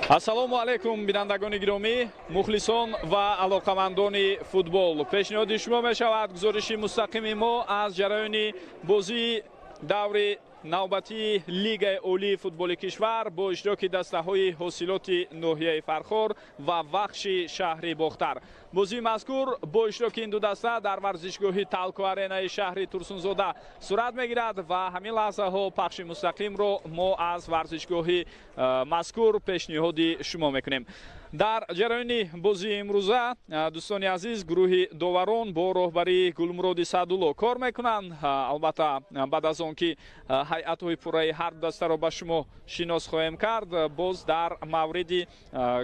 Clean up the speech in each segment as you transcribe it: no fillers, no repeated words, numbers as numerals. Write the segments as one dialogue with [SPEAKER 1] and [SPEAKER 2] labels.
[SPEAKER 1] Ассалому алайкум, бинандагони гиромӣ, мухлисон ва алоқамандони футбол. Пешниҳоди шумо мешавад гузориши мустақими мо аз ҷараёни бозии даври навбатии Лигаи олии футболи кишвар бо иштироки дастаҳои ҳосилоти ноҳияи Фархор ва Вахши шаҳри Бохтар. Бозии мазкур бо иштироки ин ду даста дар варзишгоҳи Талко Аренаи шаҳри Турсунзода сурат мегирад ва ҳамин лаҳзаҳо пахши мустақимро мо аз варзишгоҳи мазкур пешниҳоди шумо мекунем. Дар ҷараёни бозии имрӯза, дӯстони азиз, гурӯҳи доварон бо роҳбарии Гулмуроди Саъдулло кор мекунанд. Албатта, баъд аз он ки ҳайатҳои пурраи ҳар ду дастаро ба шумо шинос хоҳем кард, боз дар мавриди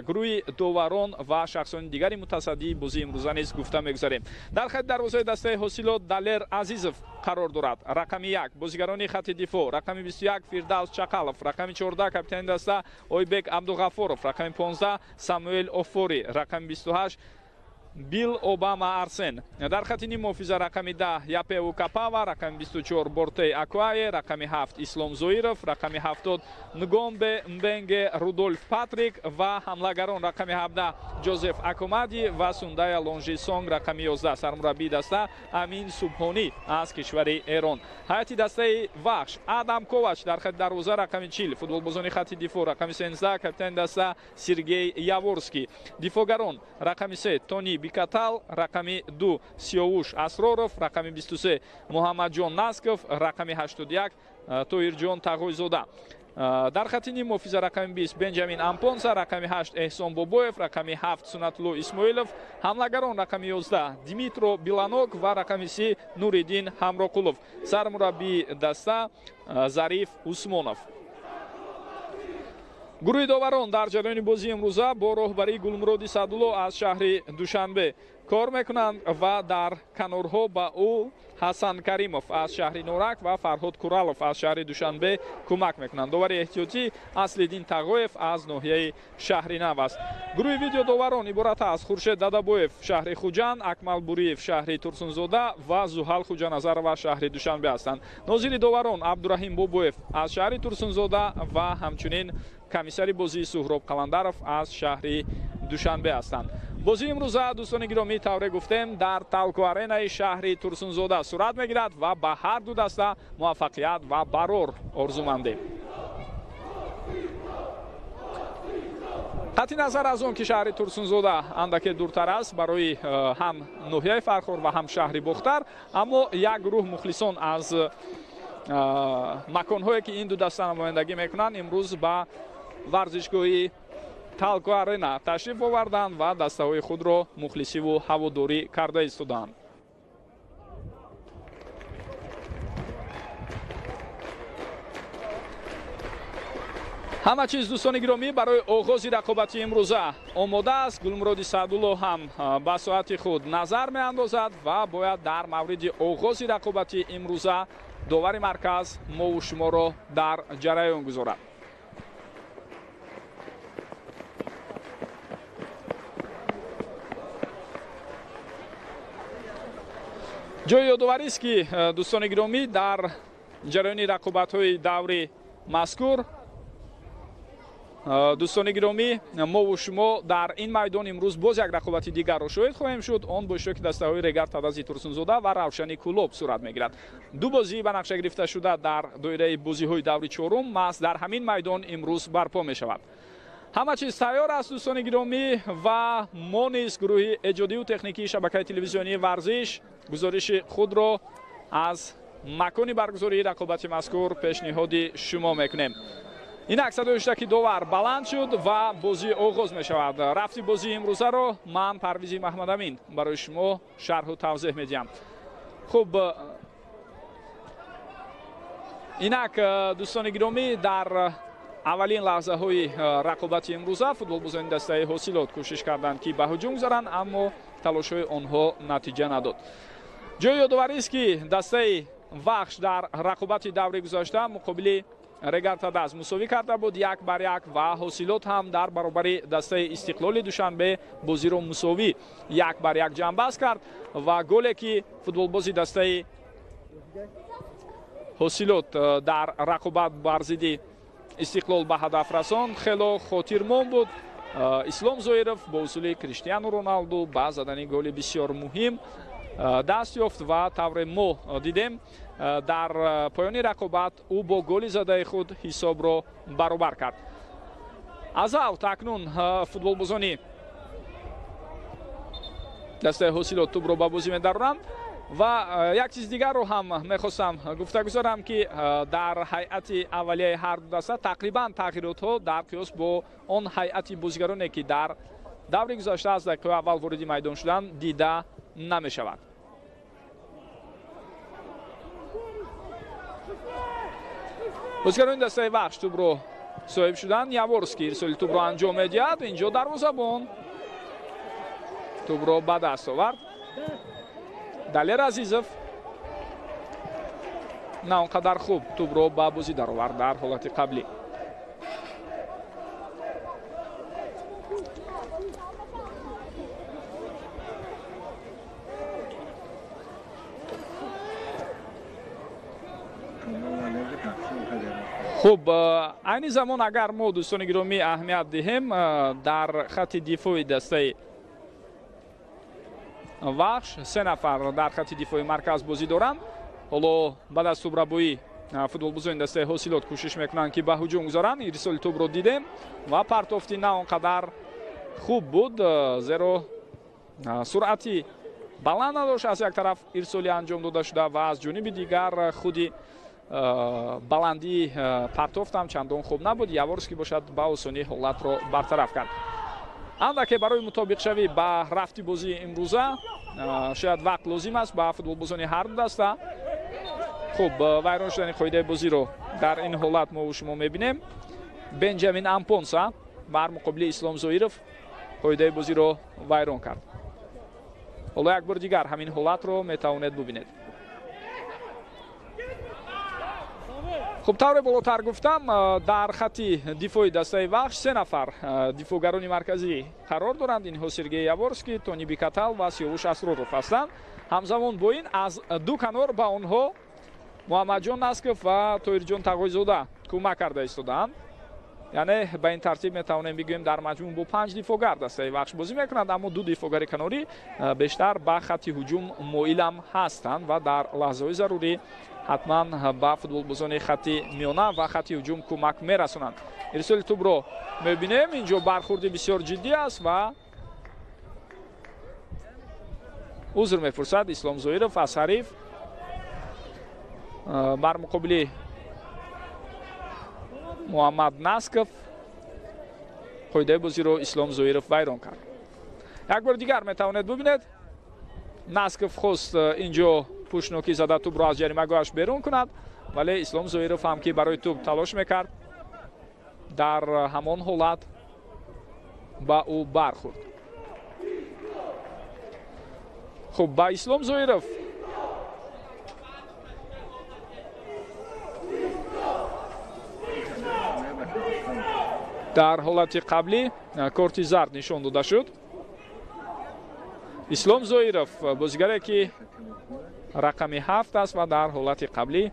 [SPEAKER 1] гурӯҳи доварон ва шахсони дигари мутасаддии бозии имрӯза низ гуфта мегузарем. Дар хати дарвозаи дастаи ҳосилот Далер Азизов қарор дорад. Рақами 1 бозигарони хати дифоъ, рақами 21 Фирдавс Чақалов, рақами 14 капитани даста Ойбек Абдуғаффоров, рақами 15 Самуэл Офори, рақами 28 Билл Обама Арсен. Дар хати ниммуҳофиза рақами 10 Япеу Капава, рақами 24 Бортей Акуае, рақами 7 Ислом Зоиров, рақами 70 Нгомбе Мбенге Рудольф Патрик ва ҳамлагарон рақами 17 Ҷозеф Акомади ва Сундая Лонжи Сонг, рақами 11 сармураббии даста Амин Субҳонӣ аз кишвари Эрон. Ҳайати дастаи Вахш Адам Ковач дар хати дарвоза рақами 40, футболбозони хати дифоъ рақами 13 капитани даста Сергей Яворский, дифоъгарон рақами 3 Тони Катал, рақами 2 Сиёвуш Асроров, рақами 23 Муҳаммадҷон Насков, рақами 81 Тоирҷон Тағойзода. Дар хати ниммуҳофиза рақами 20 Бенҷамин Ампонса, рақами 8 Эҳсон Бобоев, рақами 7 Сунатулло Исмоилов, ҳамлагарон рақами 11 Дмитро Биланок ва рақами 30 Нуриддин Ҳамроқулов. Сармураббии даста Зариф Усмонов. Гурӯҳи доварон дар ҷараёни бозии имрӯза бо роҳбарии Гулмуроди Саъдулло аз шаҳри Душанбе кор мекунанд ва дар канорҳо ба ӯ Ҳасан Каримов аз шаҳри Норак ва Фарҳод Куралов аз шаҳри Душанбе кӯмак мекунанд. Довари эҳтиётӣ Аслиддин Тағоев аз ноҳияи шаҳри Нав аст. Гурӯҳи видеодоварон иборат аз Хуршед Дадабоев шаҳри Хуҷанд, Акмал Буриев шаҳри Турсунзода ва Зуҳал Хуҷаназарова шаҳри Душанбе ҳастанд. Нозири доварон Абдураҳим Бобоев аз шаҳри Турсунзода ва ҳамчунин комиссари бозии Суҳроб Қаландаров аз шаҳри Душанбе ҳастанд. Бозии имрӯза, дӯстони гиромӣ, тавре гуфтем, дар Талко Аренаи шаҳри Турсунзода сурат мегирад ва ба ҳар ду даста муваффақият ва барор орзумандем. Қатъи назар аз он ки шаҳри Турсунзода андаке дуртар аст барои ҳам ноҳияи Фархор ва ҳам шаҳри Бохтар, аммо як гурӯҳ мухлисон аз маконҳое ки ин ду даста намояндагӣ мекунанд, имрӯз ба варзишгоҳи Талко Арена ташриф оварданд ва дастаҳои худро мухлисиву ҳаводорӣ карда истоданд. Ҳама чиз, дӯстони гиромӣ, барои оғози рақобати имрӯза омода аст. Гулмуроди Саъдулло ҳам ба соати худ назар меандозад ва бояд дар мавриди оғози рақобати имрӯза довари марказ мову шуморо дар ҷараён гузорад. Ҷои ёдоварист ки, дӯстони гиромӣ, дар ҷараёни рақобатҳои даври мазкур, дӯстони гиромӣ, мову шумо дар ин майдон имрӯз боз як рақобати дигарро шоҳид хоҳем шуд. Он бо иштироки дастаҳои Регар Тадази Турсунзода ва Равшани Кӯлоб сурат мегирад. Ду бозӣ ба нақша гирифта шуда дар доираи бозиҳои даври чорум маҳз дар ҳамин майдон имрӯз барпо мешавад. Ҳама чиз тайёр аст, дӯстони гиромӣ, ва мо низ гурӯҳи эҷодиву техникии шабакаи телевизионии варзиш гузориши худро аз макони баргузории рақобати мазкур пешниҳоди шумо мекунем. Инак садои ҳуштаки довар баланд шуд ва бозӣ оғоз мешавад. Рафти бозии имрӯзаро ман Парвизи Маҳмадамин барои шумо шарҳу тавзеҳ медиҳам. Хуб, инак, дӯстони гиромӣ, дар аввалин лаҳзаҳои рақобати имрӯза футболбозони дастаи ҳосилот кӯшиш карданд, ки ба ҳуҷум гузаранд, аммо талошҳои онҳо натиҷа надод. Ҷои ёдоварист, ки дастаи Вахш дар рақобати даври гузашта муқобили Регар Тадаз мусовӣ карда буд 1-1 ва ҳосилот ҳам дар баробари дастаи Истиқлоли Душанбе бозиро мусовӣ 1-1 ҷамъбаст кард ва голе ки футболбози дастаи ҳосилот дар рақобат бар зидди Истиқлол ба ҳадаф расонд. Хело хотирмон буд. Ислом Зоиров бо усули Криштиану Роналду ба задани голи бисёр муҳим даст ёфт ва тавре мо дидем, дар поёни рақобат ӯ бо голи задаи худ ҳисобро баробар кард. Аз авт акнун футболбозони дастаи Ҳосилот тӯбро ба бозӣ медароранд. Ва як чиз дигарро ҳам мехостам гуфта гузорам, ки дар ҳайати аввалияи ҳар ду даста тақрибан тағйиротҳо дар қиёс бо он ҳайати бозигароне, ки дар даври гузашта аз дақиқаи аввал вориди майдон шуданд, дида намешавад. Бозигарони дастаи Вахш тӯбро соҳиб шуданд. Яворский ирсоли тӯбро анҷом медиҳад. Инҷо дарвозабон тӯбро ба даст овард. Далер Азизов на он қадар хуб тӯбро ба бозӣ даровард дар ҳолати қаблӣ. Хуб, айни замон агар мо, дӯстони гиромӣ, аҳамият диҳем, дар хати дифои дастаи Вахш се нафар дар хати дифои марказ бозӣ доранд. Ҳоло баъд аз тӯбрабоӣ футболбозони дастаи Ҳосилот кӯшиш мекунанд, ки ба ҳуҷум гузоранд. Ирсоли тӯбро дидем ва партофти на он қадар хуб буд, зеро суръати баланд надошт. Аз як тараф ирсоли анҷом дода шуда ва аз ҷониби дигар худи баландии партофт ҳам чандон хуб набуд. Яворский бошад, ба осонӣ ҳолатро бартараф кард. Андаке барои мутобиқшавӣ ба рафти бозии имрӯза шояд вақт лозим аст ба футболбозони ҳар ду даста. Хуб, вайрон шудани қоидаи бозиро дар ин ҳолат мо шумо мебинем. Бенҷамин Ампонса бар муқобили Ислом Зоиров қоидаи бозиро вайрон кард. Ҳоло як бор дигар ҳамин ҳолатро метавонед бубинед. Хуб, тавре болотар гуфтам, дар хати дифои дастаи Вахш се нафар дифоъгарони марказӣ қарор доранд. Инҳо Сергей Яворский, Тони Бикатал ва Сиёвуш Асроров ҳастанд. Ҳамзамон бо ин аз ду канор ба онҳо Муҳаммадҷон Насков ва Тоирҷон Тағойзода кӯмак карда истодаанд. Яъне ба ин тартиб метавонем бигӯем, дар маҷмӯъ бо панҷ дифоъгар дастаи Вахш бозӣ мекунанд, аммо ду дифоъгари канорӣ бештар ба хати ҳуҷум моилам ҳастанд ва дар лаҳзаҳои зарурӣ ҳатман ба футболбозони хати миёна ва хати ҳуҷум кӯмак мерасонанд. Ирсоли тӯбро мебинем. Инҷо бархурди бисёр ҷиддӣ аст ва узр мепурсад Ислом Зоиров аз ҳариф. Бар муқобили Муҳаммад Насков қоидаи бозиро Ислом Зоиров вайрон кард. Як бори дигар метавонед бубинед. Насков хост инҷо пӯшнокӣ зада тӯбро аз ҷаримагоҳаш берун кунад, вале Ислом Зоиров ҳам, ки барои тӯб талош мекард, дар ҳамон ҳолат ба ӯ бархӯрд. Хуб, ба Ислом Зоиров дар ҳолати қаблӣ корти зард нишон дода шуд. Ислом Зоиров бозигаре, ки рақами 7 аст ва дар ҳолати қаблӣ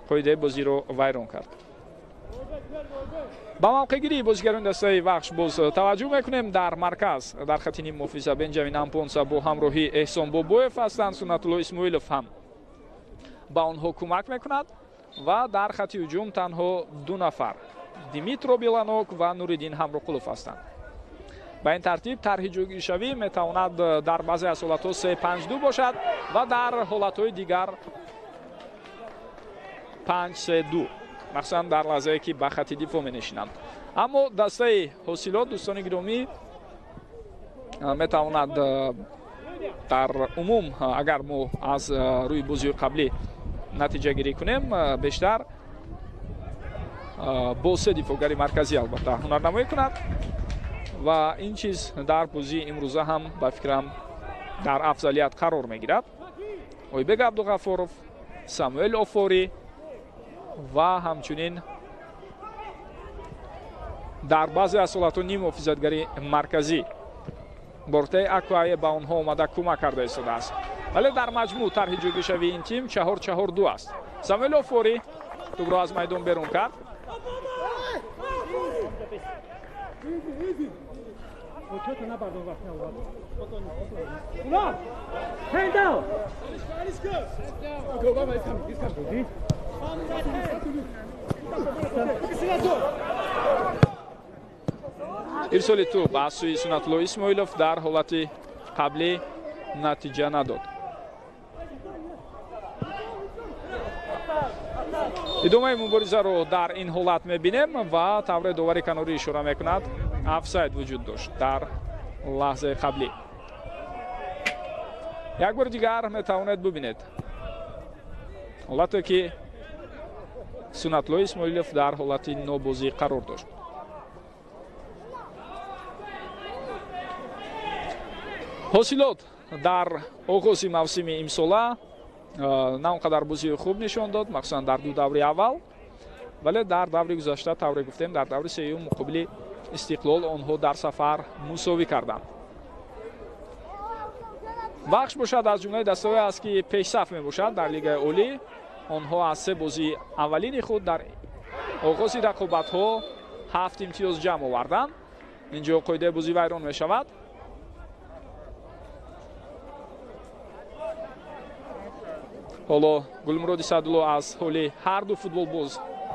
[SPEAKER 1] қоидаи бозиро вайрон кард. Ба мавқеъгирии бозигарони дастаи Вахш боз таваҷҷӯҳ мекунем. Дар марказ дар хати ниммуҳофиза Бенҷамин Ампонса бо ҳамроҳии Эҳсон Бобоев ҳастанд. Суннатулло Исмоилов ҳам ба онҳо кӯмак мекунад ва дар хати ҳуҷум танҳо ду нафар, Димитро Беланок ва Нуриддин Ҳамроқулов ҳастанд. Ба ин тартиб тарҳи ҷойгиршавӣ метавонад дар баъзе аз ҳолатҳо 3-5-2 бошад ва дар ҳолатҳои дигар 5-3-2, махсусан дар лаҳзае, ки ба хати дифоъ менишинанд. Аммо дастаи Ҳосилот, дӯстони гиромӣ, метавонад дар умум, агар мо аз рӯи бозиҳои қаблӣ натиҷагирӣ кунем, бештар бо се дифоъгари марказӣ албатта ҳунарнамоӣ кунад ва ин чиз дар бозии имрӯза ҳам, ба фикрам, дар афзалият қарор мегирад. Ойбек Абдуғафоров, Самуэл Офорӣ ва ҳамчунин дар баъзе аз ҳолатҳо ниммуҳофизатгари марказӣ Бортаи Аквае ба онҳо омада кӯмак карда истодааст. Вале дар маҷмӯъ тарҳи ҷойгиршавии ин тим 4-4-2 аст. Самуэл Офорӣ тӯбро аз майдон берун кард. Ирсоли тӯб аз сӯи Сунатулло Исмоилов дар ҳолати қаблӣ натиҷа надод. Идомаи муборизаро дар ин ҳолат мебинем ва тавре довари канорӣ ишора мекунад, офсайд вуҷуд дошт дар лаҳзаи қаблӣ. Як бори дигар метавонед бубинед ҳолате ки Сунатулло Исмоилов дар ҳолати нобозӣ қарор дошт. Ҳосилот дар оғози мавсими имсола на он қадар бозии хуб нишон дод, махсусан дар ду даври аввал, вале дар даври гузашта, тавре гуфтем, дар даври сеюм муқобили Истиқлол онҳо дар сафар мусовӣ карданд. Вахш бошад аз ҷумлаи дастаҳое аст, ки пешсаф мебошад дар Лигаи Олӣ. Онҳо аз се бозии аввалини худ дар оғози рақобатҳо 7 имтиёз ҷамъ оварданд. Инҷо қоидаи бозӣ вайрон мешавад. Ҳоло Гулмуроди Саъдулло аз ҳоли ҳар ду футболбоз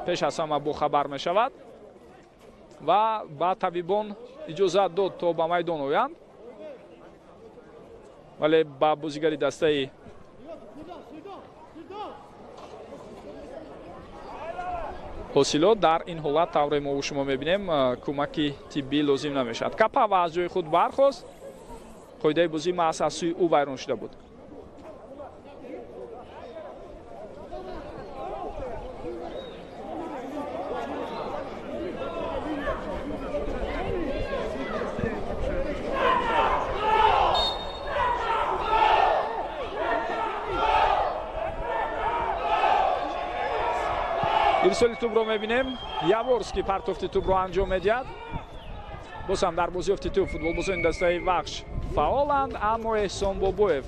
[SPEAKER 1] пеш аз ҳама бохабар мешавад ва ба табибон иҷозат дод, то ба майдон оянд, вале ба бозигари дастаи Ҳосилот дар ин ҳолат, тавре мо шумо мебинем, кӯмаки тиббӣ лозим намешавад. Капава аз ҷои худ бархост, қоидаи бозӣ маҳз аз сӯи ӯ вайрон шуда буд. Ирсоли тӯбро мебинем. Яворский партофти тӯбро анҷом медиҳад. Боз ҳам дар бозиёфти тӯб футболбозони дастаи Вахш фаъоланд, аммо Эҳсон Бобоев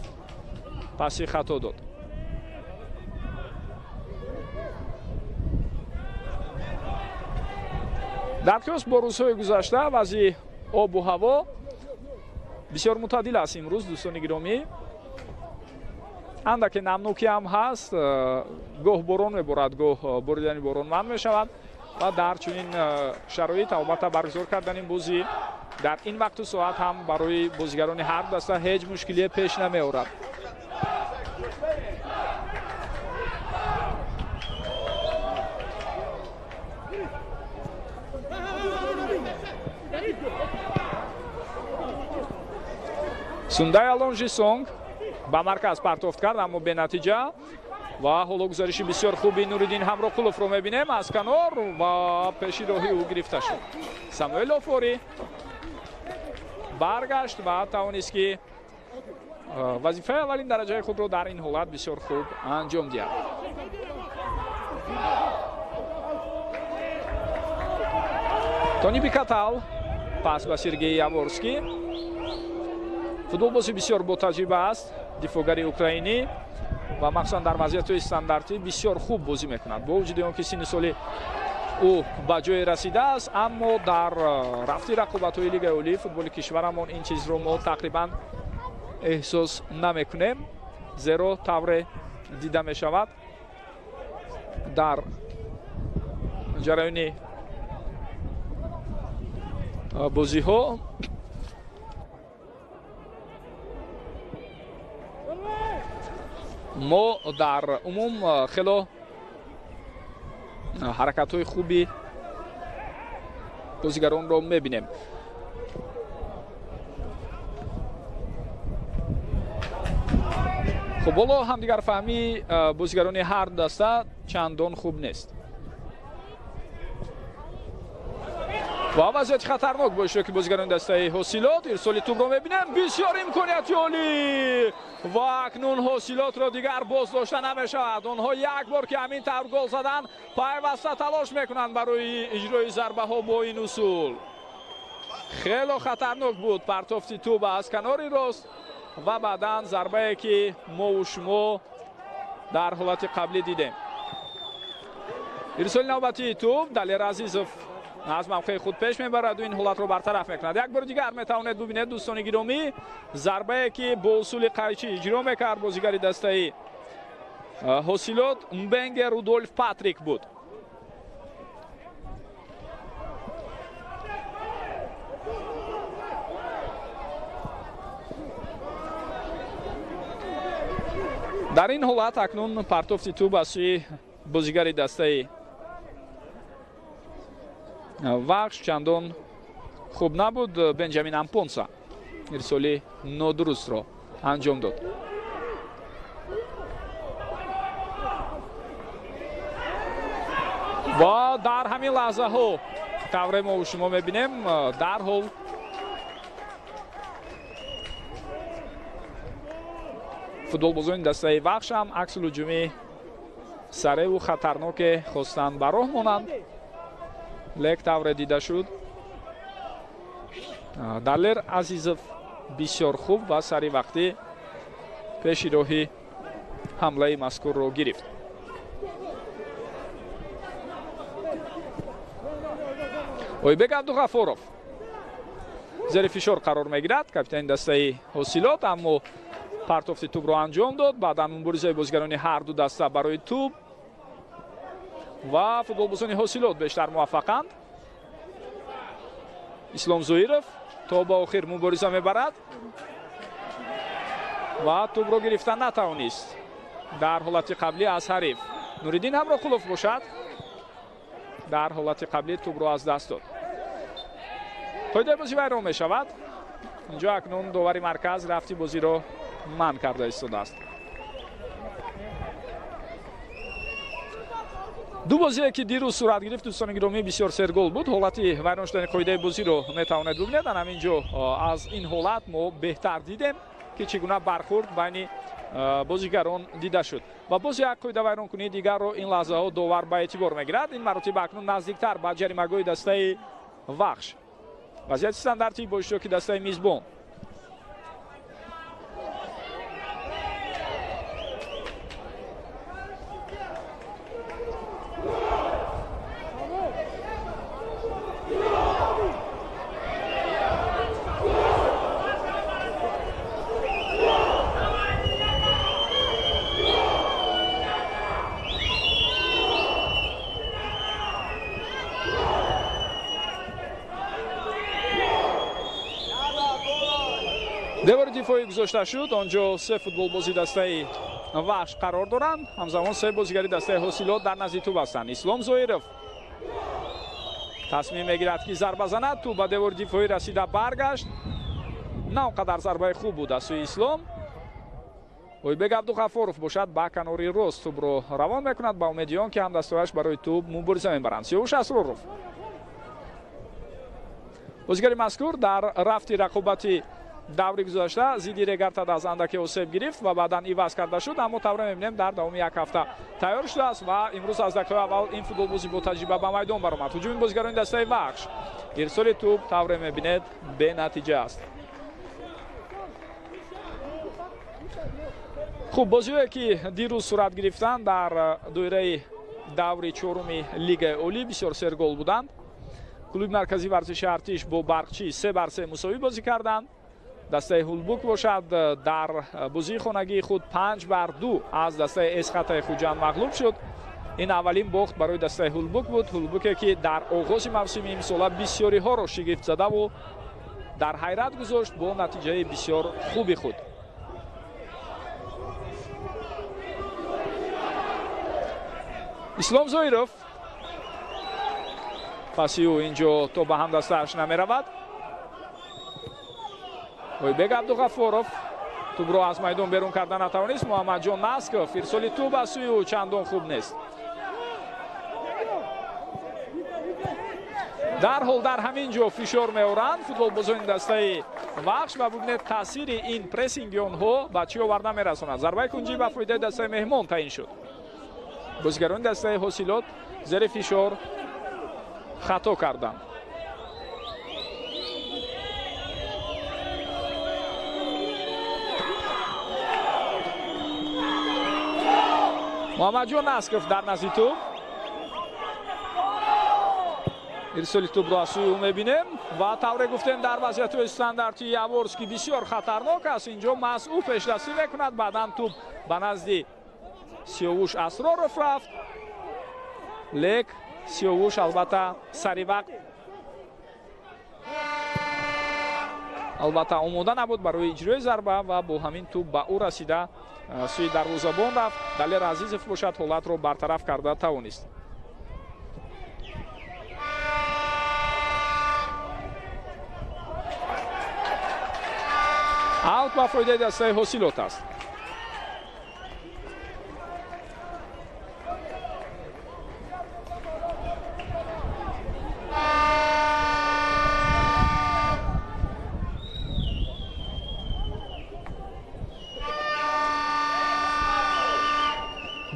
[SPEAKER 1] паси хато дод. Дар қиёс бо рӯзҳои гузашта вазъи обу ҳаво бисёр мӯътадил аст имрӯз, дӯстони гиромӣ. Андаке намнокӣ ҳам ҳаст, гоҳ борон меборад, гоҳ боридани борон манъ мешавад ва дар чунин шароит албатта баргузор кардани бозӣ дар ин вақту соат ҳам барои бозигарони ҳар даста ҳеҷ мушкилие пеш намеорад. Сундай Алонжи Сонг ба марказ партофт кард, аммо бенатиҷа. Ва ҳоло гузариши бисёр хуби Нуриддин Ҳамроқуловро мебинем аз канор ва пеши роҳи ӯ гирифта шуд. Самуэл Офорӣ баргашт ва тавонист, ки вазифаи аввалин дараҷаи худро дар ин ҳолат бисёр хуб анҷом диҳад. Тони Бикатал пас ба Сергей Яворский. Футболбози бисёр ботаҷриба аст, дифоъгари украинӣ ва махсусан дар вазъиятҳои стандартӣ бисёр хуб бозӣ мекунад. Бо вуҷуди он ки синни соли ӯ ба ҷое расидааст, аммо дар рафти рақобатҳои Лигаи Олии футболи кишварамон ин чизро мо тақрибан эҳсос намекунем, зеро тавре дида мешавад дар ҷараёни бозиҳо мо дар умум хело ҳаракатҳои хуби бозигаронро мебинем. Хуб, ҳоло ҳамдигарфаҳмии бозигарони ҳар даста чандон хуб нест. Ва вазъияти хатарнок бо иштироки бозигарони дастаи Ҳосилот. Ирсоли тӯбро мебинем, бисёр имконияти олӣ ва акнун Ҳосилотро дигар боз дошта намешавад. Онҳо як бор ки ҳамин тавр гол заданд, пайваста талош мекунанд барои иҷрои зарбаҳо бо ин усул. Хело хатарнок буд партофти тӯб аз канори рост ва баъдан зарбае ки мову шумо дар ҳолати қаблӣ дидем. Ирсоли навбатии тӯб, Далер Азизов Аз мавқеи худ пеш мебарад ва ин ҳолатро бартараф мекунад. Як бори дигар метавонед бубинед, дӯстони гиромӣ, зарбае ки бо усули қайчӣ иҷро мекард бозигари дастаи Ҳосилот Мбенге Рудольф Патрик буд. Дар ин ҳолат акнун партофти тӯб аз сӯи бозигари дастаи Вахш чандон хуб набуд. Бенҷамин Ампонса ирсоли нодурустро анҷом дод. Ва дар ҳамин лаҳзаҳо тавре мо шумо мебинем, дарҳол футболбозони дастаи Вахш ҳам аксулҳуҷуми сареву хатарноке хостанд ба роҳ монанд, лек тавре дида шуд, Далер Азизов бисёр хуб ва сари вақтӣ пеши роҳи ҳамлаи мазкурро гирифт. Ойбек Абдуғафоров зери фишор қарор мегирад, капитани дастаи Ҳосилот, аммо партофти тӯбро анҷом дод. Баъдан муборизаи бозигарони ҳар ду даста барои тӯб ва футболбозони Ҳосилот бештар муваффақанд. Ислом Зоиров то ба охир мубориза мебарад ва тӯбро гирифта натавонист. Дар ҳолати қаблӣ аз ҳариф Нуриддин Ҳамроқулов бошад, дар ҳолати қаблӣ тӯбро аз даст дод. Қоидаи бозӣ вайрон мешавад. Инҷо акнун довари марказ рафти бозиро манъ карда истодааст. Ду бозие ки дирӯз сурат гирифт, дӯстони гиромӣ, бисёр сергол буд. Ҳолати вайрон шудани қоидаи бозиро метавонед бубинед. Ан ҳамин ҷо аз ин ҳолат мо беҳтар дидем, ки чӣ гуна бархӯрд байни бозигарон дида шуд. Ва боз як қоида вайронкунии дигарро ин лаҳзаҳо довар ба эътибор мегирад. Ин маротиба акнун наздиктар ба ҷаримагоҳи дастаи Вахш. Вазъияти стандартӣ бо иштироки дастаи мизбон. Девори дифоӣ гузошта шуд. Он ҷо се футболбози дастаи Вахш қарор доранд. Ҳамзамон се бозигари дастаи Ҳосилот дар назди тӯб ҳастанд. Ислом Зоиров тасмим мегирад, ки зарба занад. Тӯб ба девори дифоӣ расида баргашт. На он қадар зарбаи хуб буд аз сӯи Ислом. Ойбек Абдуғафоров бошад ба канори рост тӯбро равон мекунад ба умеди он ки ҳамдастояш барои тӯб мубориза мебаранд. Сиёвуш Асроров, бозигари мазкур, дар рафти рақобати даври гузашта зидди Регартад аз андаке осеб гирифт ва баъдан иваз карда шуд, аммо тавре мебинем, дар давоми як ҳафта тайёр шудааст ва имрӯз аз дақиқаи аввал ин футболбози бо таҷриба ба майдон баромад. Ҳуҷуми бозигарони дастаи Вахш, ирсоли тӯб тавре мебинед бенатиҷа аст. Хуб, бозиҳое ки дирӯз сурат гирифтанд дар доираи даври чоруми Лигаи Олӣ бисёр сергол буданд. Клуби марказии варзиши Артиш бо Барқчӣ 3-3 мусовӣ бозӣ карданд. Дастаи Ҳулбук бошад дар бозии хонагии худ 5-2 аз дастаи Эсхатаи Хуҷанд мағлуб шуд. Ин аввалин бохт барои дастаи Ҳулбук буд. Ҳулбуке ки дар оғози мавсими имсола бисёриҳоро шигифтзадаву дар ҳайрат гузошт бо натиҷаи бисёр хуби худ. Ислом Зоиров, паси ӯ инҷо то ба ҳамдастааш намеравад. Ойбек Абдуғафоров тӯбро аз майдон берун карда натавонист. Муҳаммадҷон Насков, ирсоли тӯб аз сӯи ӯ чандон хуб нест. Дарҳол дар ҳамин ҷо фишор меоранд футболбозони дастаи Вахш ва бубинед, таъсири ин прессинги онҳо ба чӣ оварда мерасонад. Зарбаи кунҷӣ ба фоидаи дастаи меҳмон таъин шуд. Бозигарони дастаи Ҳосилот зери фишор хато карданд. Муҳаммадҷон Насков дар назди тӯб, Ирсоли тӯбро аз сӯи ӯ мебинем ва тавре гуфтем, дар вазъиятҳои стандарти Яворский бисёр хатарнок аст. Инҷо маҳз ӯ пешдастӣ мекунад, баъдан тӯб ба назди Сиёвуш Асроров рафт, лек Сиёвуш албатта сари вақт албатта омода набуд барои иҷрои зарба ва бо ҳамин тӯб ба ӯ расида сӯи дарвозабон рафт. Далер Азизов бошад, ҳолатро бартараф карда тавонист. Аут ба фоидаи дастаи Ҳосилот аст.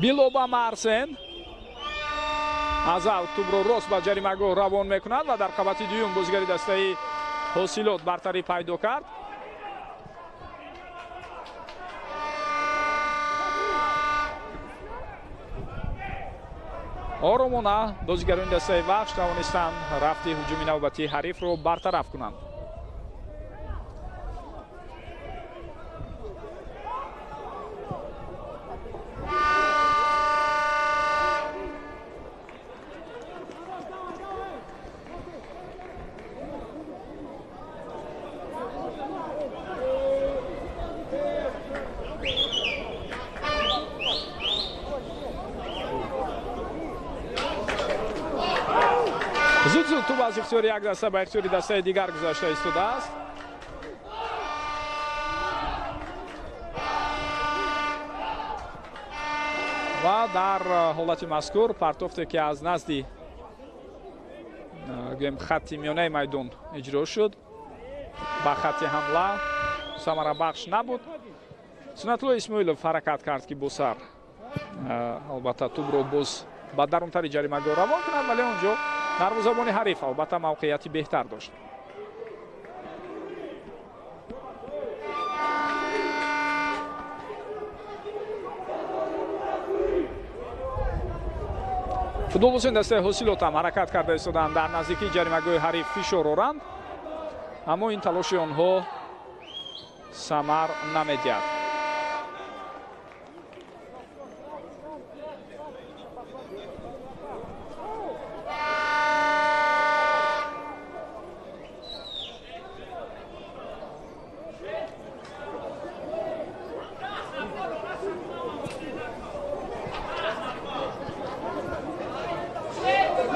[SPEAKER 1] Билобама Арсен аз аут тӯбро рост ба ҷаримагоҳ равон мекунад ва дар қабати дуюм бозигари дастаи Ҳосилот бартарӣ пайдо кард. Оромона бозигарони дастаи Вахш тавонистанд рафти ҳуҷуми навбатии ҳарифро бартараф кунанд. Зуд-зуд тӯб аз ихтиёри як даста ба ихтиёри дастаи дигар гузашта истодааст. Ва дар ҳолати мазкур партофте, ки аз назди, гӯем, хатти миёнаи майдон иҷро шуд, ба хатти ҳамла самарабахш набуд. Сунатулло Исмоилов ҳаракат кард, ки бо сар албатта тӯбро боз ба дарунтари ҷаримагоҳ равон кунад, вале он ҷо дарвозабони ҳариф албатта мавқеияти беҳтар дошт. Футболбозони дастаи Ҳосилот ҳам ҳаракат карда истоданд дар наздикии ҷаримагоҳи ҳариф фишор оранд, аммо ин талоши онҳо самар намедиҳад.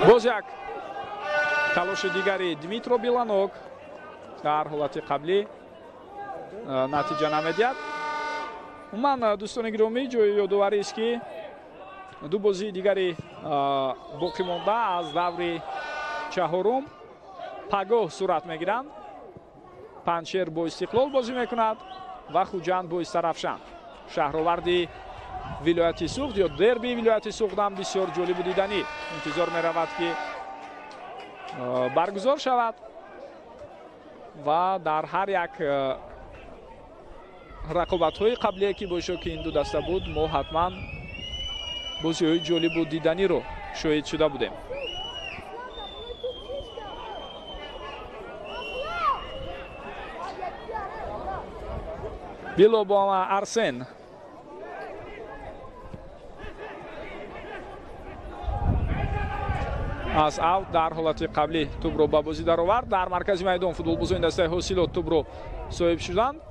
[SPEAKER 1] Боз як талоши дигари Дмитро Биланок дар ҳолати қаблӣ натиҷа намедиҳад. Умуман, дӯстони гиромӣ, ҷои ёдоварист, ки ду бозии дигари боқӣ монда аз даври чаҳорум пагоҳ сурат мегиранд. Панҷшер бо Истиқлол бозӣ мекунад ва Хуҷанд бо Истарафшан. Шаҳроварди вилояти Суғд ё дерби вилояти Суғд ҳам бисёр ҷолибу диданӣ интизор меравад, ки баргузор шавад ва дар ҳар як рақобатҳои қаблие, ки бо иштироки ин ду даста буд, мо ҳатман бозиҳои ҷолибу диданиро шоҳид шуда будем. Билобома Арсен аз аут дар ҳолати қаблӣ тӯбро ба бозӣ даровард. Дар маркази майдон футболбозони дастаи Ҳосилот тӯбро соҳиб шуданд.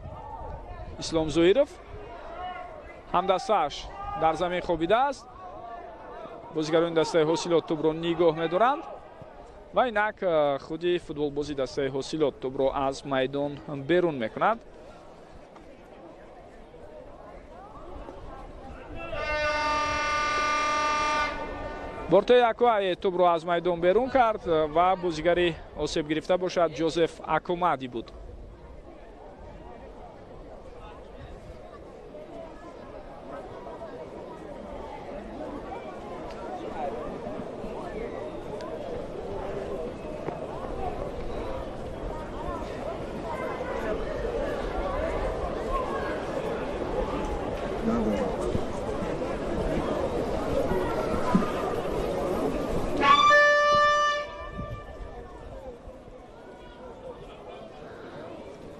[SPEAKER 1] Ислом Зоиров ҳамдастааш дар замин хобидааст. Бозигарони дастаи Ҳосилот тӯбро нигоҳ медоранд ва инак худи футболбози дастаи Ҳосилот тӯбро аз майдон берун мекунад. Бортои Акуае тӯбро аз майдон берун кард ва бозигари осеб гирифта бошад Ҷозеф Акумади буд.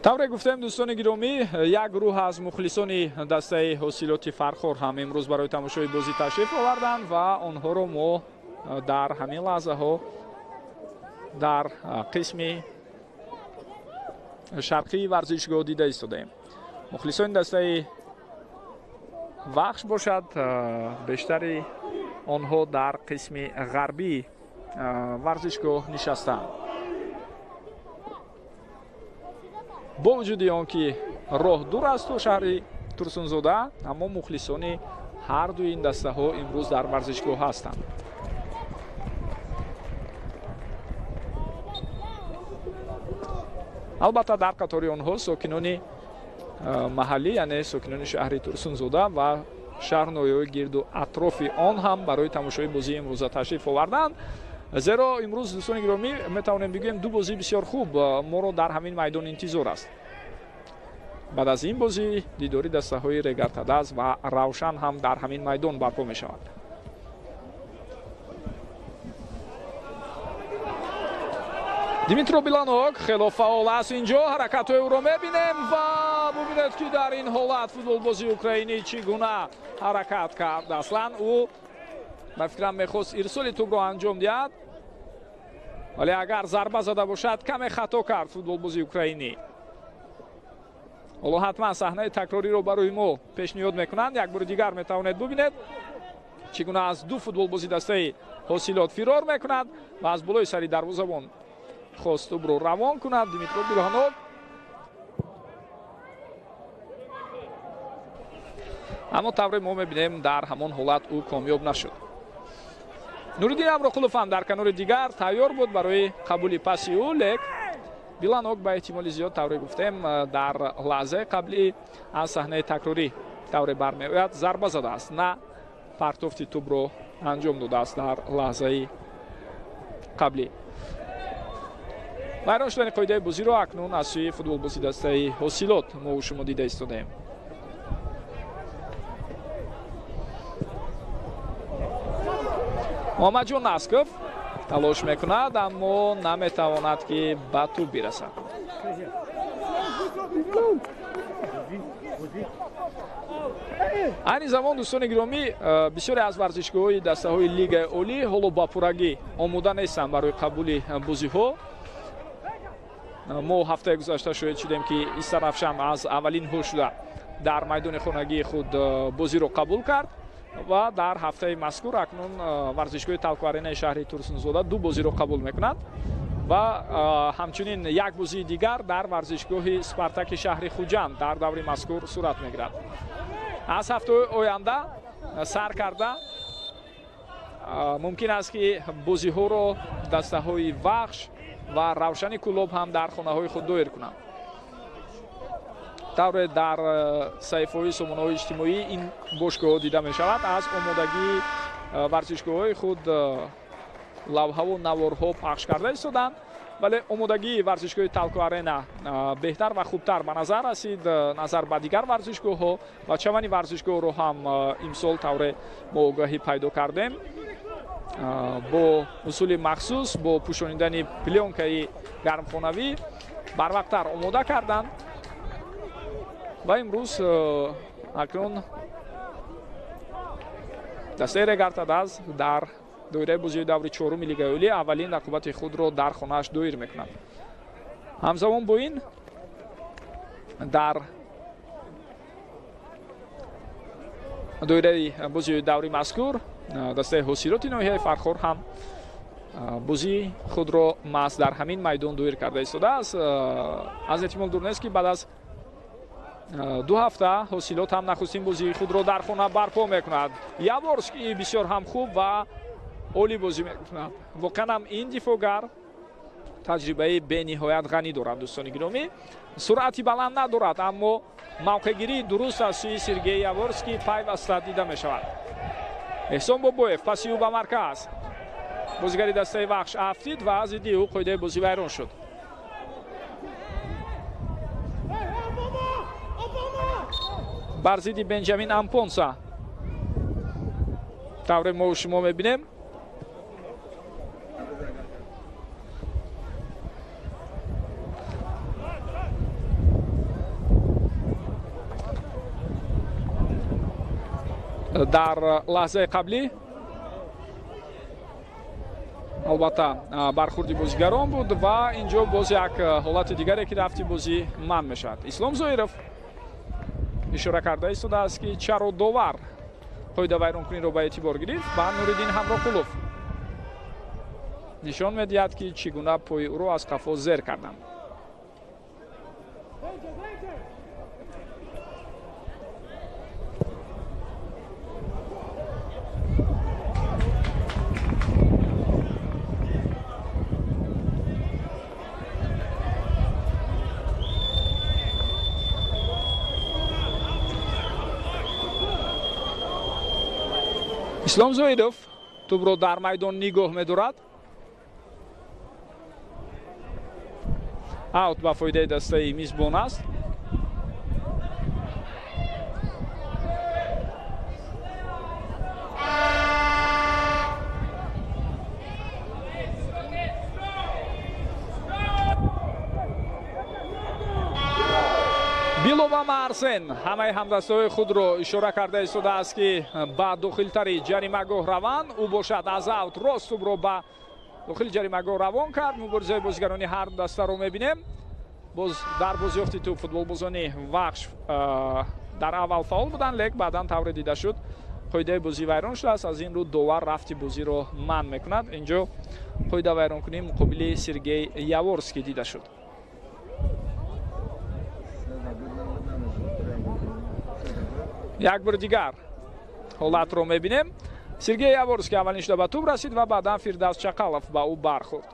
[SPEAKER 1] Тавре гуфтем, дӯстони гиромӣ, як гурӯҳ аз мухлисони дастаи Ҳосилоти Фархор ҳам имрӯз барои тамошои бозӣ ташриф оварданд ва онҳоро мо дар ҳамин лаҳзаҳо дар қисми шарқии варзишгоҳ дида истодаем. Мухлисони дастаи Вахш бошад, бештари онҳо дар қисми ғарбии варзишгоҳ нишастаанд. Бо вуҷуди он ки роҳ дур аст то шаҳри Турсунзода, аммо мухлисони ҳар дуи ин дастаҳо имрӯз дар варзишгоҳ ҳастанд. Албатта, дар қатори онҳо сокинони маҳаллӣ, яъне сокинони шаҳри Турсунзода ва шаҳр ноҳияҳои гирду атрофи он ҳам барои тамошои бозии имрӯза ташриф оварданд. Зеро имрӯз, дӯстони гиромӣ, метавонем бигӯем, ду бозии бисёр хуб моро дар ҳамин майдон интизор аст. Баъд аз ин бозӣ дидори дастаҳои Регартадаз ва Равшан ҳам дар ҳамин майдон барпо мешавад. Димитро Биланок хело фаъол аст инҷо, ҳаракатҳои ӯро мебинем ва бубинед, ки дар ин ҳолат футболбози украинӣ чӣ гуна ҳаракат кард. Аслан ӯ, ба фикрам, мехост ирсоли тӯбро анҷом диҳад, вале агар зарба зада бошад, каме хато кард футболбози украинӣ. Ҳоло ҳатман саҳнаи такрориро барои мо пешниҳод мекунанд. Як бори дигар метавонед бубинед, чӣ гуна аз ду футболбози дастаи Ҳосилот фирор мекунад ва аз болои сари дарвозабон хост тӯбро равон кунад Димитро Биланок. Аммо тавре мо мебинем, дар ҳамон ҳолат ӯ комёб нашуд. Нуриддин Амроқулов ҳам дар канори дигар тайёр буд барои қабули паси ӯ, лек Биланок ба эҳтимоли зиёд, тавре гуфтем, дар лаҳзаи қаблӣ аз саҳнаи такрорӣ тавре бармеояд, зарба задааст, на партофти тӯбро анҷом додааст дар лаҳзаи қаблӣ. Вайрон шудани қоидаи бозиро акнун аз сӯи футболбози дастаи Ҳосилот мо шумо дида истодаем. Муҳаммадҷон Насков талош мекунад, аммо наметавонад, ки ба тӯб бирасад. Айни замон, дӯстони гиромӣ, бисёре аз варзишгоҳҳои дастаҳои Лигаи Олӣ ҳоло ба пуррагӣ омода нестанд барои қабули бозиҳо. Мо ҳафтаи гузашта шоҳид шудем, ки Истаравшан аз аввалинҳо шуда дар майдони хонагии худ бозиро қабул кард ва дар ҳафтаи мазкур акнун варзишгоҳи Талко-Аренаи шаҳри Турсунзода ду бозиро қабул мекунад ва ҳамчунин як бозии дигар дар варзишгоҳи Спартаки шаҳри Хуҷанд дар даври мазкур сурат мегирад. Аз ҳафтаи оянда сар карда мумкин аст, ки бозиҳоро дастаҳои Вахш ва Равшани Кӯлоб ҳам дар хонаҳои худ доир кунанд. Тавре дар саҳифаҳои сомонаҳои иҷтимоӣ ин бошгоҳҳо дида мешавад, аз омодагии варзишгоҳҳои худ лавҳаву наворҳо пахш карда истоданд, вале омодагии варзишгоҳи Талко-Арена беҳтар ва хубтар ба назар расид назар ба дигар варзишгоҳҳо ва чавани варзишгоҳро ҳам имсол, тавре мо огаҳӣ пайдо кардем, бо усули махсус, бо пӯшонидани плёнкаи гармхонавӣ барвақттар омода карданд ва имрӯз акнун дастаи Регартадаз дар доираи бозиҳои даври чоруми Лигаи Олӣ аввалин рақобати худро дар хонааш доир мекунад. Ҳамзамон бо ин дар доираи бозиҳои даври мазкур дастаи Ҳосилоти ноҳияи Фархор ҳам бозии худро маҳз дар ҳамин майдон доир карда истодааст. Аз эҳтимол дур нест, ки баъд аз 2 ҳафта Ҳосилот ҳам нахустин бозии худро дар хона барпо мекунад. Яворский бисёр ҳам хуб ва олӣ бозӣ мекунад. Воқеан ҳам ин дифоъгар таҷрибаи бениҳоят ғанӣ дорад, дӯстони гиромӣ. Суръати баланд надорад, аммо мавқеъгирии дуруст аз сӯи Сергей Яворский пайваста дида мешавад. Эҳсон Бобоев паси ӯ ба марказ. Бозигари дастаи Вахш афтид ва зидди ӯ қоидаи бозӣ вайрон шуд. Бар зидди Бенҷамин Ампонса, тавре мо шумо мебинем, Дар лаҳзаи қаблӣ албатта бархурди бозигарон буд ва инҷо боз як ҳолати дигаре ки рафти бозӣ манъ мешавад. Ислом Зоиров ишора карда истодааст, ки чаро довар қоидавайронкуниро ба эътибор гирифт ва Нуриддин Ҳамроқулов нишон медиҳад, ки чӣ гуна пои ӯро аз қафо зер карданд. Ислом Зоидов тӯбро дар майдон нигоҳ медорад. Аут ба фоидаи дастаи мизбон аст. Биловама Арсен ҳамаи ҳамдастаҳои худро ишора карда истодааст, ки ба дохилтари ҷаримагоҳ раванд. Ӯ бошад аз аут рост тӯбро ба дохили ҷаримагоҳ равон кард. Муборизаи бозигарони ҳар дастаро мебинем. Боз дар бозиёфти тӯб футболбозони Вахш дар аввал фаъол буданд, лек баъдан тавре дида шуд қоидаи бозӣ вайрон шудааст. Аз ин рӯ довар рафти бозиро манъ мекунад. Инҷо қоида вайронкунии муқобили Сергей Яворский дида шуд. Як бор дигар ҳолатро мебинем. Сергей Яворский аввалин шуда ба тӯб расид ва баъдан Фирдавс Чақалов ба ӯ бархӯрд.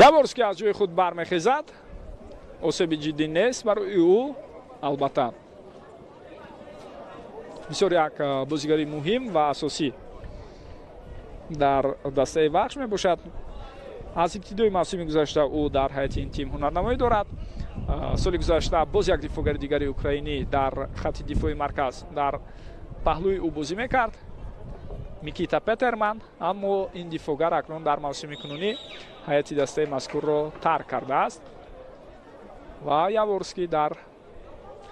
[SPEAKER 1] Яворский аз ҷои худ бармехезад. Осеби ҷиддӣ нест барои ӯ. Албатта бисёр як бозигари муҳим ва асосӣ дар дастаи Вахш мебошад. Аз ибтидои мавсими гузашта ӯ дар ҳайати ин тим ҳунарнамоӣ дорад. Соли гузашта боз як дифоъгари дигари украинӣ дар хатти дифои марказ дар паҳлӯи ӯ бозӣ мекард, Микита Петерман, аммо ин дифоъгар акнун дар мавсими кунунӣ ҳайати дастаи мазкурро тарк кардааст ва Яворский дар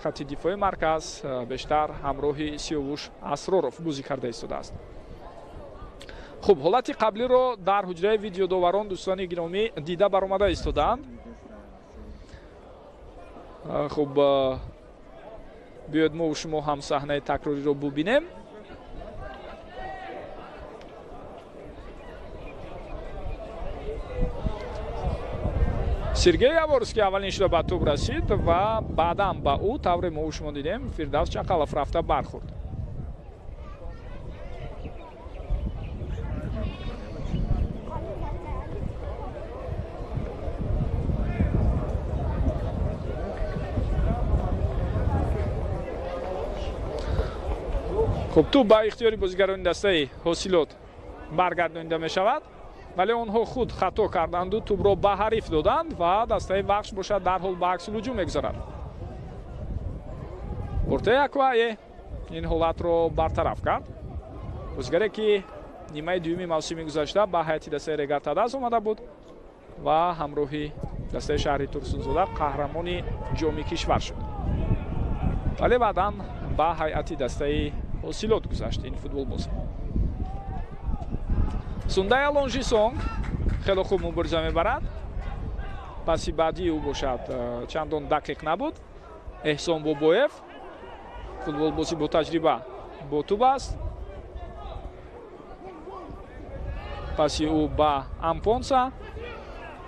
[SPEAKER 1] хатти дифои марказ бештар ҳамроҳи Сиёвуш Асроров бозӣ карда истодааст. Хуб, ҳолати қаблиро дар ҳуҷраи видеодоварон дӯстони гиромӣ дида баромада истодаанд. Хуб, биёед мо шумо ҳам саҳнаи такрориро бубинем. Сергей Яворский аввалин шуда ба тӯб расид ва баъдан ба ӯ тавре мо шумо дидем Фирдавс Чақалов рафта бархӯрд. Хуб, тӯб ба ихтиёри бозигарони дастаи Ҳосилот баргардонида мешавад, вале онҳо худ хато карданду тӯбро ба ҳариф доданд ва дастаи Вахш бошад дарҳол ба аксулҳуҷум мегузарад. Портей Аквае ин ҳолатро бартараф кард. Бозигаре ки нимаи дуюми мавсими гузашта ба ҳайати дастаи Регар-ТадАЗ омада буд ва ҳамроҳи дастаи шаҳри Турсунзода қаҳрамони ҷоми кишвар шуд, вале баъдан ба ҳайати дастаи Ҳосилот гузашт ин футболбоз. Сундая Лонжисонг хеле хуб мубориза мебарад. Паси баъдии ӯ бошад чандон дақиқ набуд. Эҳсон Бобоев футболбози бо таҷриба бо тӯб аст. Паси ӯ ба Ампонса.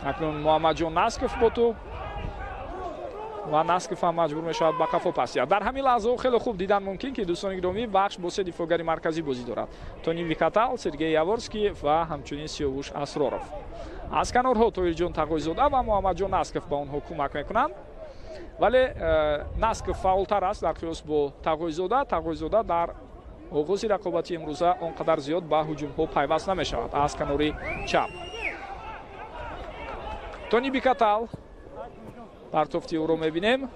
[SPEAKER 1] Акнун Муҳаммадҷон Насков бо тӯб ва Насков ҳам маҷбур мешавад ба қафо пас диҳад. Дар ҳамин лаҳзаҳо хеле хуб дидан мумкин, ки дӯстони гиромӣ Вахш бо се дифоъгари марказӣ бозӣ дорад: Тони Викатал, Сергей Яворский ва ҳамчунин Сиёвуш Асроров. Аз канорҳо Тоирҷон Тағойзода ва Муҳаммадҷон Насков ба онҳо кӯмак мекунанд, вале Насков фаъолтар аст дар қиёс бо Тағойзода. Тағойзода дар Оғози рақобати имрӯза он қадар зиёд ба ҳуҷумҳо пайваст намешавад аз канори чап. Тони Бикатал, партофти ӯро мебинем.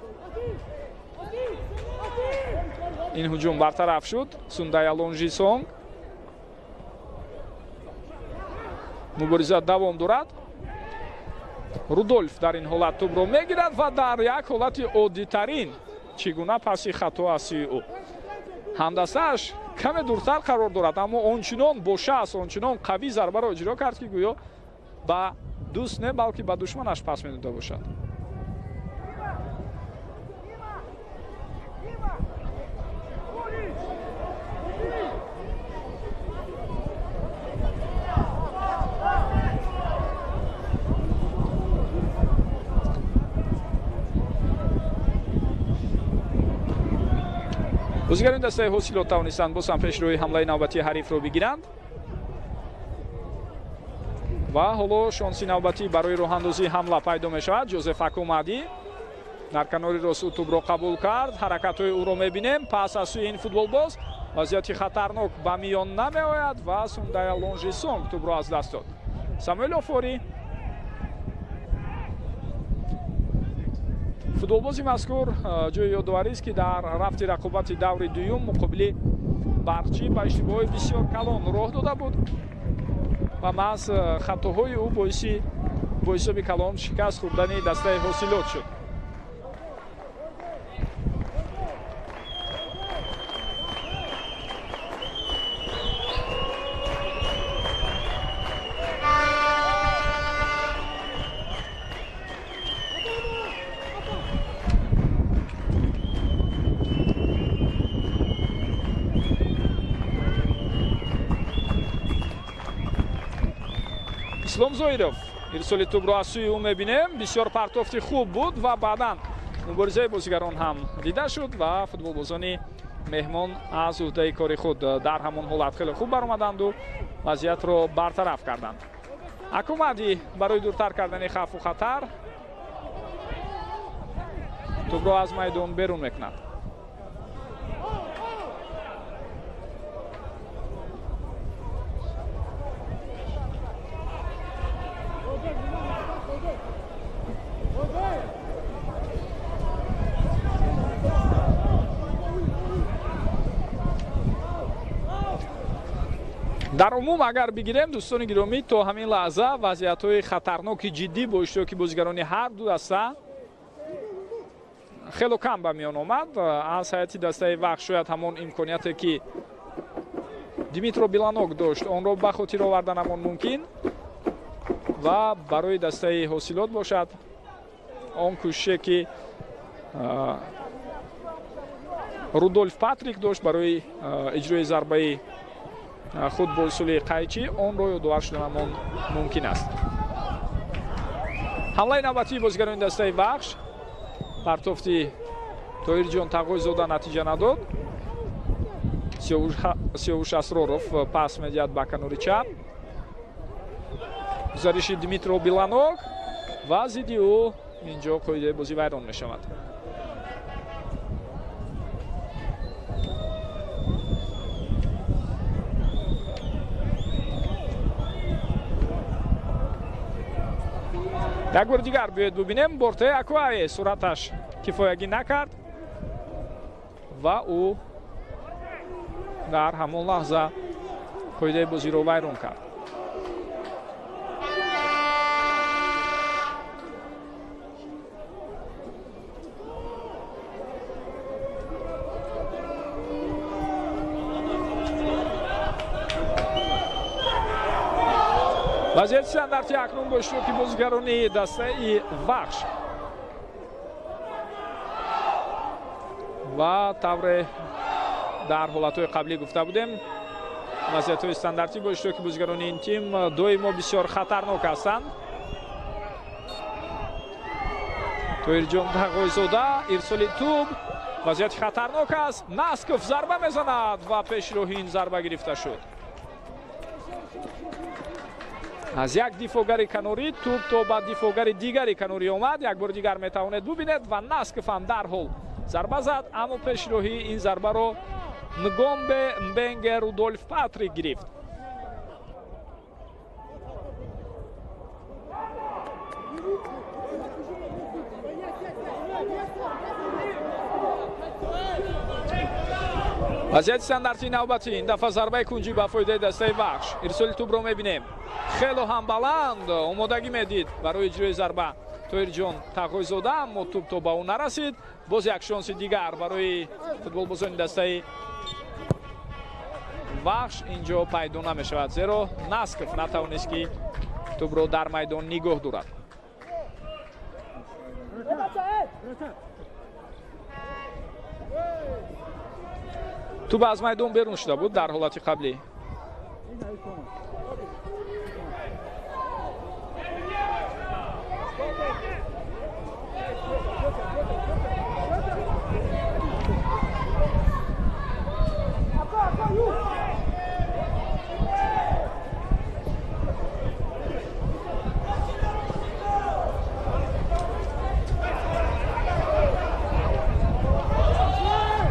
[SPEAKER 1] Ин ҳуҷум бартараф шуд. Сундая Лонжисонг. Мубориза давом дорад. Рудольф дар ин ҳолат тӯбро мегирад ва дар як ҳолати оддитарин чӣ гуна паси хато аз сӯи ӯ. Ҳамдастааш каме дуртар қарор дорад, аммо ончунон бошааст, ончунон қавӣ зарбаро иҷро кард, ки гӯё ба дӯст не, балки ба душманаш пас медода бошад. Бозигарони дастаи Ҳосилот тавонистанд боз ҳам пешрӯи ҳамлаи навбатии ҳарифро бигиранд ва ҳоло шонси навбатӣ барои роҳандозии ҳамла пайдо мешавад. Ҷозеф Акумади дар канори рост ӯ тӯбро қабул кард. Ҳаракатҳои ӯро мебинем. Пас аз сӯи ин футболбоз вазъияти хатарнок ба миён намеояд ва Сундая Лонжисонг тӯбро аз даст дод. Самуэл Офори, футболбози мазкур, ҷои ёдоварист, ки дар рафти рақобати даври дуюм муқобили Барқчӣ ба иштибоҳи бисёр калон роҳ дода буд ва маҳз хатоҳои ӯ боиси бо ҳисоби калон шикаст хӯрдани дастаи Ҳосилот шуд. Ислом Зоиров ирсоли тӯбро аз сӯи ӯ мебинем. Бисёр партофти хуб буд ва баъдан муборизаи бозигарон ҳам дида шуд ва футболбозони меҳмон аз уҳдаи кори худ дар ҳамон ҳолат хеле хуб баромаданду вазъиятро бартараф карданд. Акумади барои дуртар кардани хавфу хатар тӯбро аз майдон берун мекунад. Дар умум агар бигирем, дӯстони гиромӣ, то ҳамин лаҳза вазъиятҳои хатарноки ҷиддӣ бо иштироки бозигарони ҳар ду даста хело кам ба миён омад. Аз ҳайати дастаи Вахш шояд ҳамон имконияте, ки Димитро Биланок дошт, онро ба хотир оварданамон мумкин ва барои дастаи Ҳосилот бошад он кӯшише, ки Рудольф Патрик дошт барои иҷрои зарбаи худ бо усули қайчӣ, онро ёдовар шуданамон мумкин аст. Ҳамлаи навбатии бозигарони дастаи Вахш, партофти Тоирҷон Тағойзода натиҷа надод. Сиёвуш Асроров пас медиҳад ба канори чап. Гузариши Дмитро Биланок ва зидди ӯ инҷо қоидаи бозӣ вайрон мешавад. Як бори дигар биёед бубинем. Борте Акуае сураташ кифоягӣ накард ва ӯ дар ҳамон лаҳза қоидаи бозиро вайрон кард. Вазъияти стандарти акнун бо иштироки бозигарони дастаи Вахш ва тавре дар ҳолатҳои қаблӣ гуфта будем, вазъиятҳои стандартӣ бо иштироки бозигарони ин тим доимо бисёр хатарнок ҳастанд. Тоирҷон Тағойзода, ирсоли тӯб, вазъияти хатарнок аст. Насков зарба мезанад ва пешроҳи ин зарба гирифта шуд. Аз як дифоъгари канорӣ тӯб то ба дифоъгари дигари канорӣ омад. Як бори дигар метавонед бубинед ва Насков ҳам дарҳол зарба зад, аммо пешроҳии ин зарбаро Нгомбе Мбенге Рудольф Патрик гирифт. Вазъияти стандартии навбатӣ, ин дафъа зарбаи кунҷӣ ба фоидаи дастаи Вахш. Ирсоли тӯбро мебинем, хело ҳам баланд омодагӣ медид барои иҷрои зарба Тоҳирҷон Тағойзода, аммо тӯб то ба ӯ нарасид. Боз як шонси дигар барои футболбозони дастаи Вахш инҷо пайдо намешавад, зеро Насков натавонист, ки тӯбро дар майдон нигоҳ дорад. Тӯб аз майдон берун шуда буд дар ҳолати қаблӣ.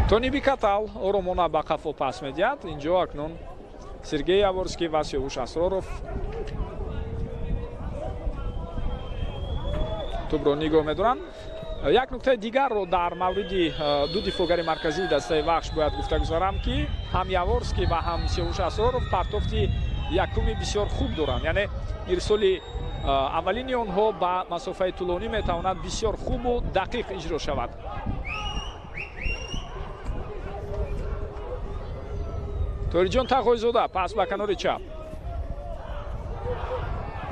[SPEAKER 1] Тони Бикатал оромона ба қафо пас медиҳад. Инҷо акнун Сергей Яворский ва Сиёвуш Асроров тӯбро нигоҳ медоранд. Як нуктаи дигарро дар мавриди ду дифоъгари марказии дастаи Вахш бояд гуфта гузарам, ки ҳам Яворский ва ҳам Сиёвуш Асроров партофти якуми бисёр хуб доранд. Яъне ирсоли аввалини онҳо ба масофаи тӯлонӣ метавонад бисёр хубу дақиқ иҷро шавад. Тоҳирҷон Тағойзода пас ба канори чап.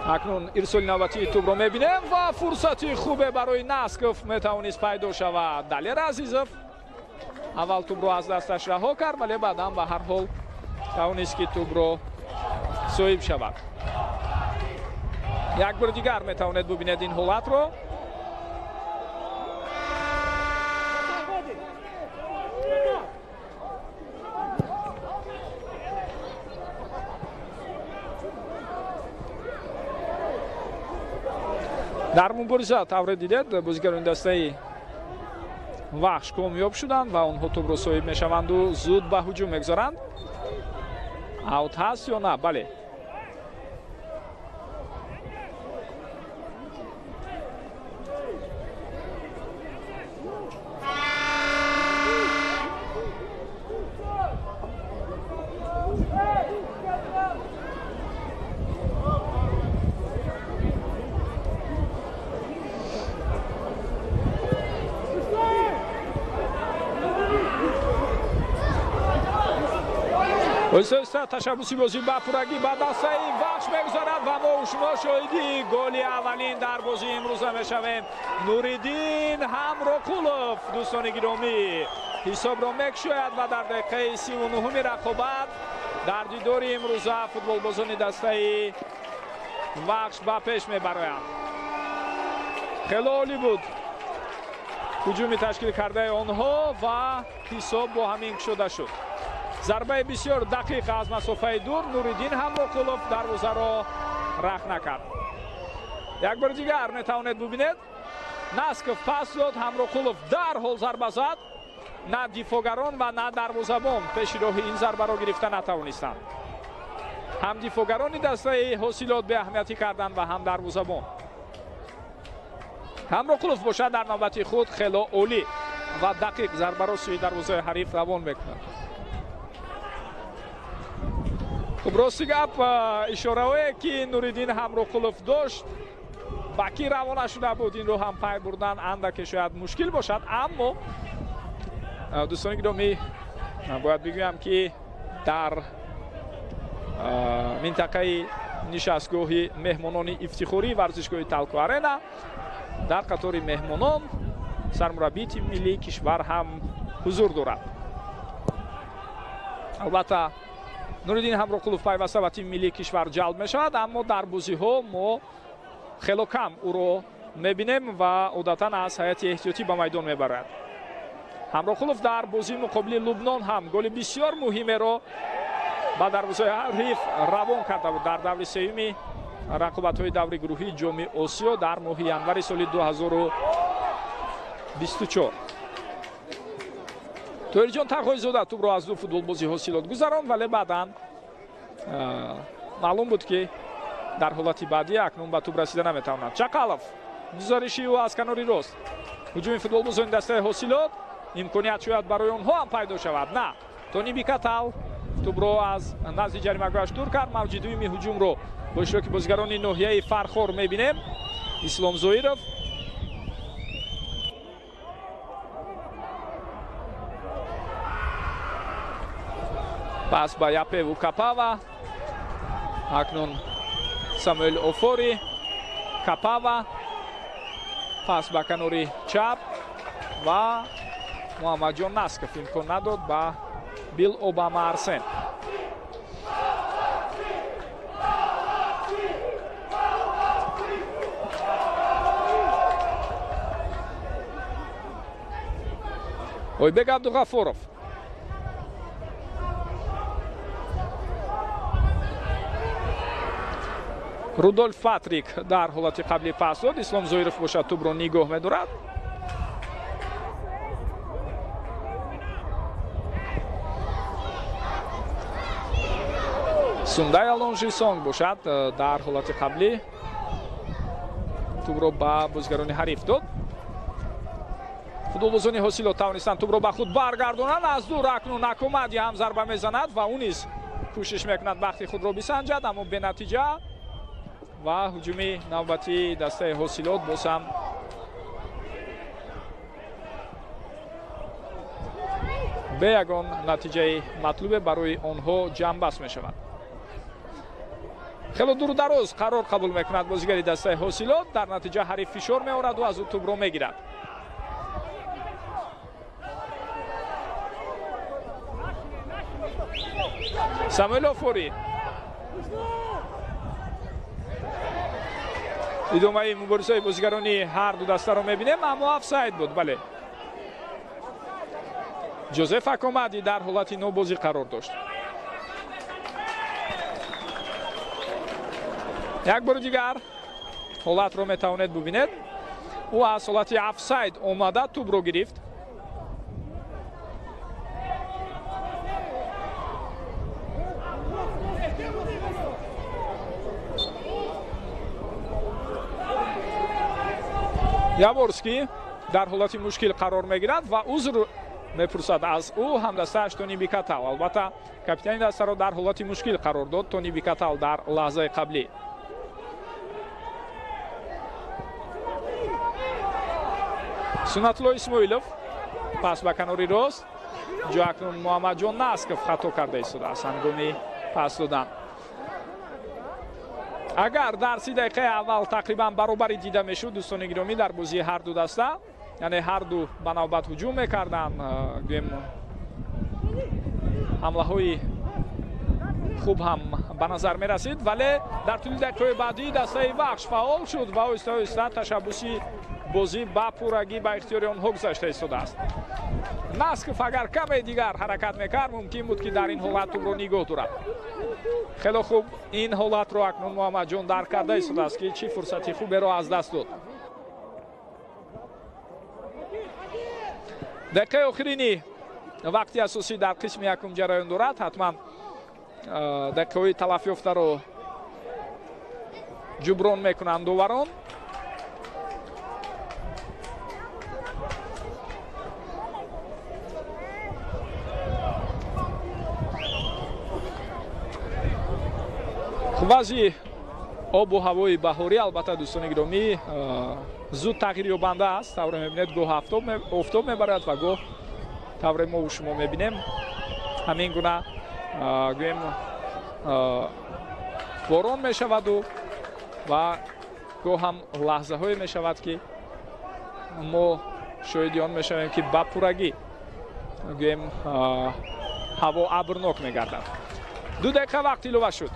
[SPEAKER 1] Акнун ирсоли навбатии тӯбро мебинем ва фурсати хубе барои Насков метавонист пайдо шавад. Далер Азизов аввал тӯбро аз дасташ раҳо кард, вале баъдан ба ҳар ҳол тавонист, ки тӯбро соҳиб шавад. Як бори дигар метавонед бубинед ин ҳолатро. Дар мубориза тавре дидед, бозигарони дастаи Вахш комёб шуданд ва онҳо тӯбро соҳиб мешаванду зуд ба ҳуҷум мегузоранд. Аут ҳаст ё на? Бале. Оҳиста ташаббуси бозӣ ба пуррагӣ ба дастаи Вахш мегузарад ва мо шумо шоҳиди голи аввалин дар бозии имрӯза мешавем. Нуриддин Ҳамроқулов, дӯстони гиромӣ, ҳисобро мекушояд ва дар дақиқаи 39-уми рақобат дар дидори имрӯза футболбозони дастаи Вахш ба пеш мебароянд. Хело олӣ буд ҳуҷуми ташкил кардаи онҳо ва ҳисоб бо ҳамин кушода шуд. Зарбаи бисёр дақиқ аз масофаи дур Нуриддин Ҳамроқулов дарвозаро рахт накард. Як бори дигар метавонед бубинед. Насков пас дод, Ҳамроқулов дарҳол зарба зад. На дифоъгарон ва на дарвозабон пеши роҳи ин зарбаро гирифта натавонистанд. Ҳам дифоъгарони дастаи Ҳосилот беаҳамиятӣ карданд ва ҳам дарвозабон. Ҳамроқулов бошад дар навбати худ хело олӣ ва дақиқ зарбаро сӯи дарвозаи ҳариф равон мекунад. Хуб, рости гап, ишораҳое ки Нуриддин Ҳамроқулов дошт ба кӣ равона шуда буд, инро ҳам пай бурдан андаке шояд мушкил бошад, аммо дӯстони гиромӣ, бояд бигӯям, ки дар минтақаи нишастгоҳи меҳмонони ифтихории варзишгоҳи Талко Арена дар қатори меҳмонон сармураббии тими миллии кишвар ҳам ҳузур дорад. Албатта Нуриддин Ҳамроқулов пайваста ба тими миллии кишвар ҷалб мешавад, аммо дар бозиҳо мо хело кам ӯро мебинем ва одатан аз ҳайати эҳтиётӣ ба майдон мебарад. Ҳамроқулов дар бозии муқобили Лубнон ҳам голи бисёр муҳимеро ба дарвозаи ҳариф равон карда буд дар даври сеюми рақобатҳои даври гурӯҳии Ҷоми Осиё дар моҳи январи соли 2024. Тоҳирҷон Тағойзода тӯбро аз ду футболбози Ҳосилот гузаронд, вале баъдан маълум буд, ки дар ҳолати баъдӣ акнун ба тӯб расида наметавонад. Чақалов, гузариши ӯ аз канори рост, ҳуҷуми футболбозони дастаи Ҳосилот, имконият шояд барои онҳо ҳам пайдо шавад. На, Тони Бикатал тӯбро аз назди ҷаримагоҳаш дур кард. Мавҷи дуюми ҳуҷумро бо иштироки бозигарони ноҳияи Фархор мебинем. Ислом Зоиров пас ба Япеву Капава, акнун Самуэл Офори, Капава пас ба канори чап ва Муҳаммадҷон Насков имкон надод ба Бил Обама Арсен. Ойбек Абдуғафуров, Рудольф Патрик дар ҳолати қабли пас дод. Ислом Зоиров бошад тӯбро нигоҳ медорад. Сундай Алонжи Сонг бошад дар ҳолати қаблӣ тӯбро ба бозигарони ҳариф дод. Футболбозони Ҳосилот тавонистанд тӯбро ба худ баргардонанд. Аз дур акнун Акомади ҳам зарба мезанад ва ӯ низ кӯшиш мекунад бахти худро бисанҷад, аммо бенатиҷа. Ва ҳуҷуми навбатии дастаи Ҳосилот боз ҳам бе ягон натиҷаи матлубе барои онҳо ҷамъбаст мешавад. Хело дуру дароз қарор қабул мекунад бозигари дастаи Ҳосилот. Дар натиҷа ҳариф фишор меораду аз ӯ тӯбро мегирад. Самуэл Офори, идомаи муборизаи бозигарони ҳар ду дастаро мебинем, аммо офсайд буд. Бале, Ҷозеф Акомади дар ҳолати нобозӣ қарор дошт. Як бори дигар ҳолатро метавонед бубинед. Ӯ аз ҳолати офсайд омада тӯбро гирифт. Яворский дар ҳолати мушкил қарор мегирад ва узр мепурсад аз ӯ ҳамдастааш Тони Бикатал. Албатта, капитани дастаро дар ҳолати мушкил қарор дод Тони Бикатал дар лаҳзаи қаблӣ. Сунатулло Исмоилов пас ба канори рост, ҷо акнун Муҳаммадҷон Насков хато карда истодааст ҳангоми пас додан. Агар дар 30 дақиқаи аввал тақрибан баробарӣ дида мешуд, дӯстони гиромӣ, дар бозии ҳар ду даста, яъне ҳар ду ба навбат ҳуҷум мекарданд, гӯем ҳамлаҳои хуб ҳам ба назар мерасид, вале дар тӯли дақиқаҳои баъдӣ дастаи Вахш фаъол шуд ва оҳиста оҳиста ташаббуси бозӣ ба пуррагӣ ба ихтиёри онҳо гузашта истодааст. Насков агар каме дигар ҳаракат мекард, мумкин буд, ки дар ин ҳолат тӯбро нигоҳ дорад. Хело хуб ин ҳолатро акнун Муҳаммадҷон дарк карда истодааст, ки чӣ фурсати хуберо аз даст дод. Дақиқаи охирини вақти асосӣ дар қисми якум ҷараён дорад. Ҳатман дақиқаҳои талафёфтаро ҷуброн мекунанд доварон. Вазъи обу ҳавои баҳорӣ, албатта, дӯстони гиромӣ, зуд тағйирёбанда аст. Тавре мебинед, гоҳ офтоб мебарад ва гоҳ, тавре мову шумо мебинем, ҳамин гуна гӯем борон мешаваду ва гоҳ ҳам лаҳзаҳое мешавад, ки мо шоҳиди он мешавем, ки ба пуррагӣ гӯем ҳаво абрнок мегардад. 2 дақиқа вақт илова шуд.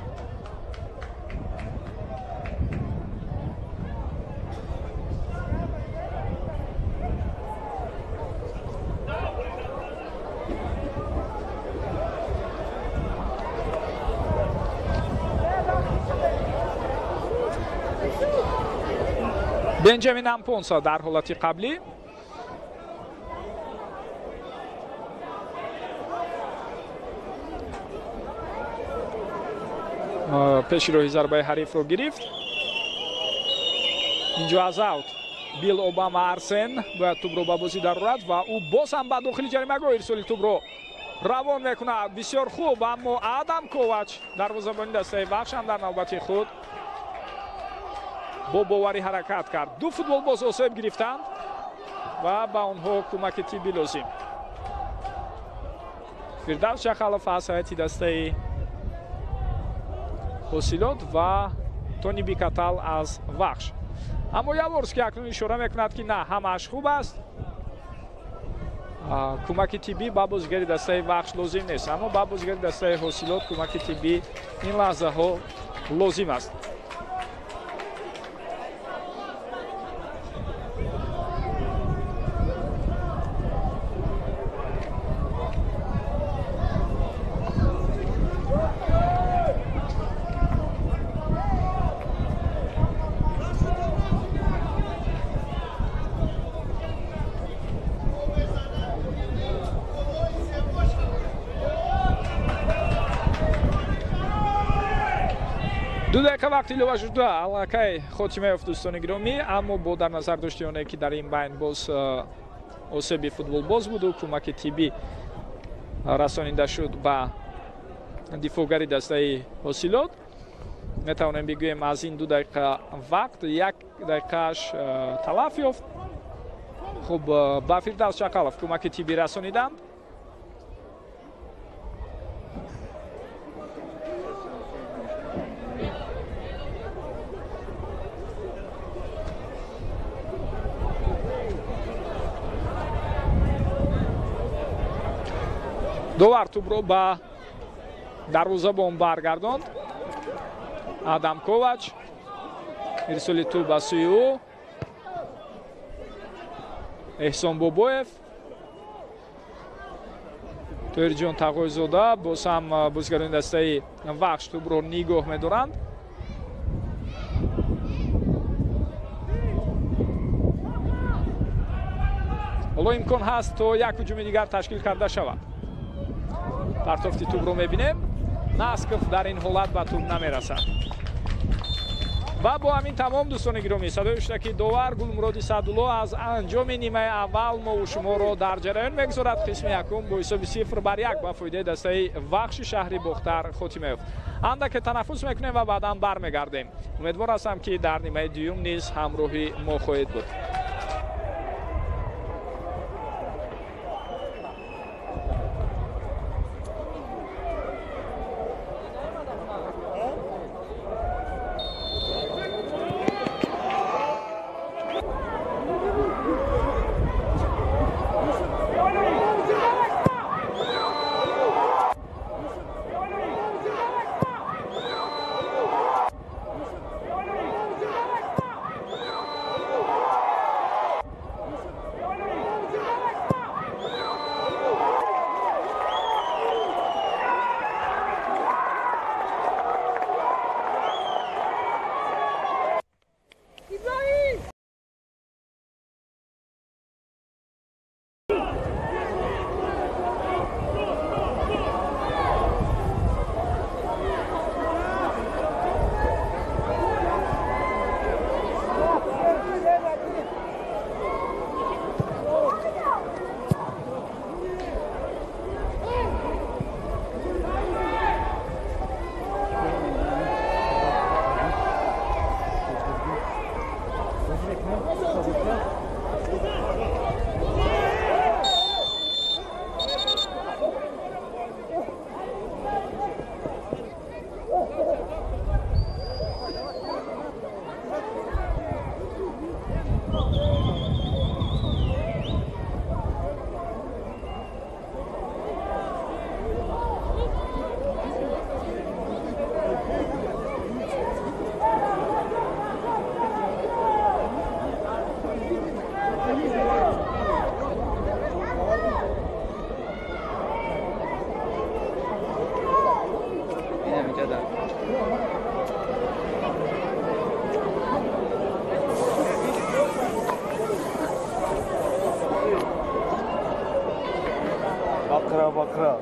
[SPEAKER 1] Бенҷамин Ампонса дар ҳолати қаблӣ. Пеши роҳи зарбаи ҳарифро гирифт. Инҷо аз аут Бил Обама Арсен бояд тӯбро ба бозӣ дарорад ва ӯ боз ҳам ба дохили ҷаримагоҳ ирсоли тӯбро равон мекунад. Бисёр хуб, аммо Адам Ковач дарвозабони дастаи Вахш ҳам дар навбати худ бо боварӣ ҳаракат кард. Ду футболбоз осеб гирифтанд ва ба онҳо кӯмаки тиббӣ лозим. Фирдавс Чақалов аз ҳайати дастаи Ҳосилот ва Тони Бикатал аз Вахш. Аммо Яворский акнун ишора мекунад, ки на, ҳамааш хуб аст. Кӯмаки тиббӣ ба бозигари дастаи Вахш лозим нест, аммо ба бозигари дастаи Ҳосилот кӯмаки тиббӣ ин лаҳзаҳо лозим аст. Ду дақиқа вақти илова шуда аллакай хотима ёфт, дӯстони гиромӣ, аммо бо дар назар дошти оне ки дар ин байн боз осеби футболбоз буду кӯмаки тиббӣ расонида шуд ба дифоъгари дастаи Ҳосилот, метавонем бигӯем аз ин 2 дақиқа вақт 1 дақиқааш талаф ёфт. Хуб, ба Фирдавс Чақалов кӯмаки тиббӣ расониданд. Довар тӯбро ба дарвозабон баргардонд. Адам Ковач ирсоли тӯб ба сӯи ӯ. Эҳсон Бобоев, Тоҳирҷон Тағойзода боз ҳам бозигарони дастаи Вахш тӯбро нигоҳ медоранд. Ҳоло имкон ҳаст то як ҳуҷуми дигар ташкил карда шавад. Партофти тӯбро мебинем. Насков дар ин ҳолат ба тӯб намерасад. Ва бо ҳамин тамом, дӯстони гиромӣ, садои шуда ки довар Гулмуроди Саъдулло аз анҷоми нимаи аввал мову шуморо дар ҷараён мегузорад. Қисми якум бо ҳисоби 0-1 ба фоидаи дастаи Вахши шаҳри Бохтар хотима ёфт. Андаке танаффус мекунем ва баъдан бармегардем. Умедвор ҳастам, ки дар нимаи дуюм низ ҳамроҳи мо хоҳед буд.
[SPEAKER 2] Bakra bakra.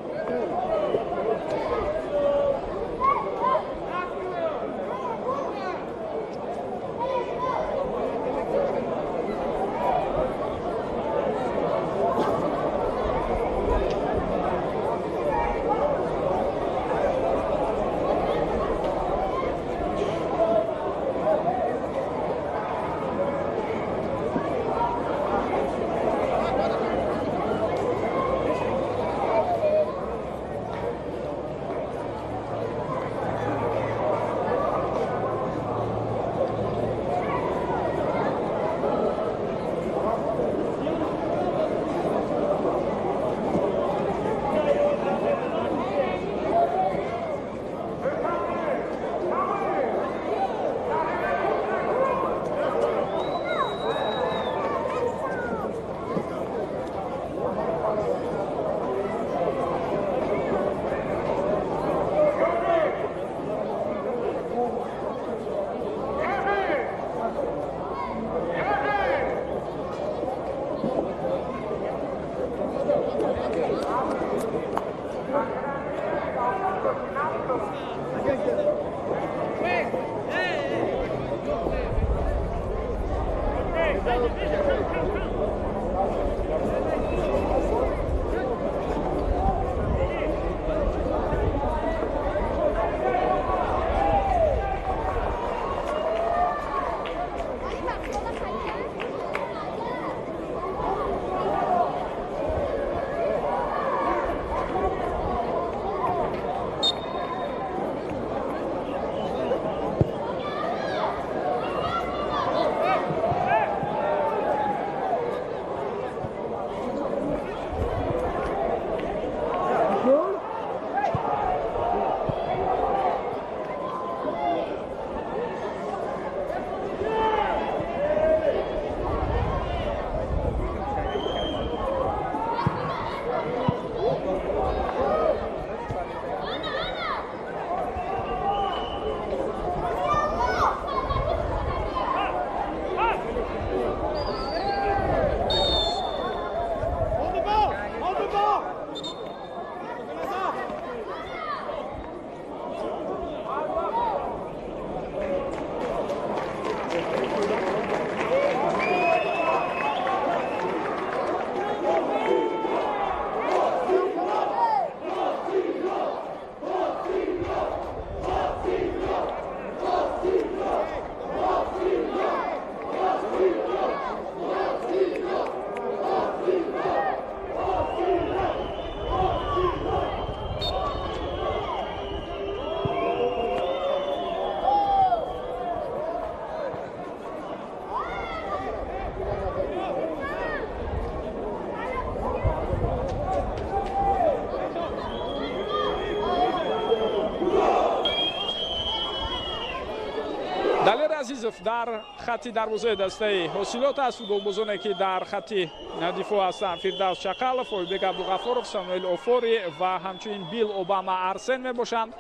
[SPEAKER 1] Азизов дар хати дарвозаи дастаи Ҳосилот аст. Футболбозоне ки дар хати дифоъ ҳастанд Фирдавс Чақалов, Ойбек Абдуғафоров, Самуэл Офори ва ҳамчунин Бил Обама Арсен мебошанд.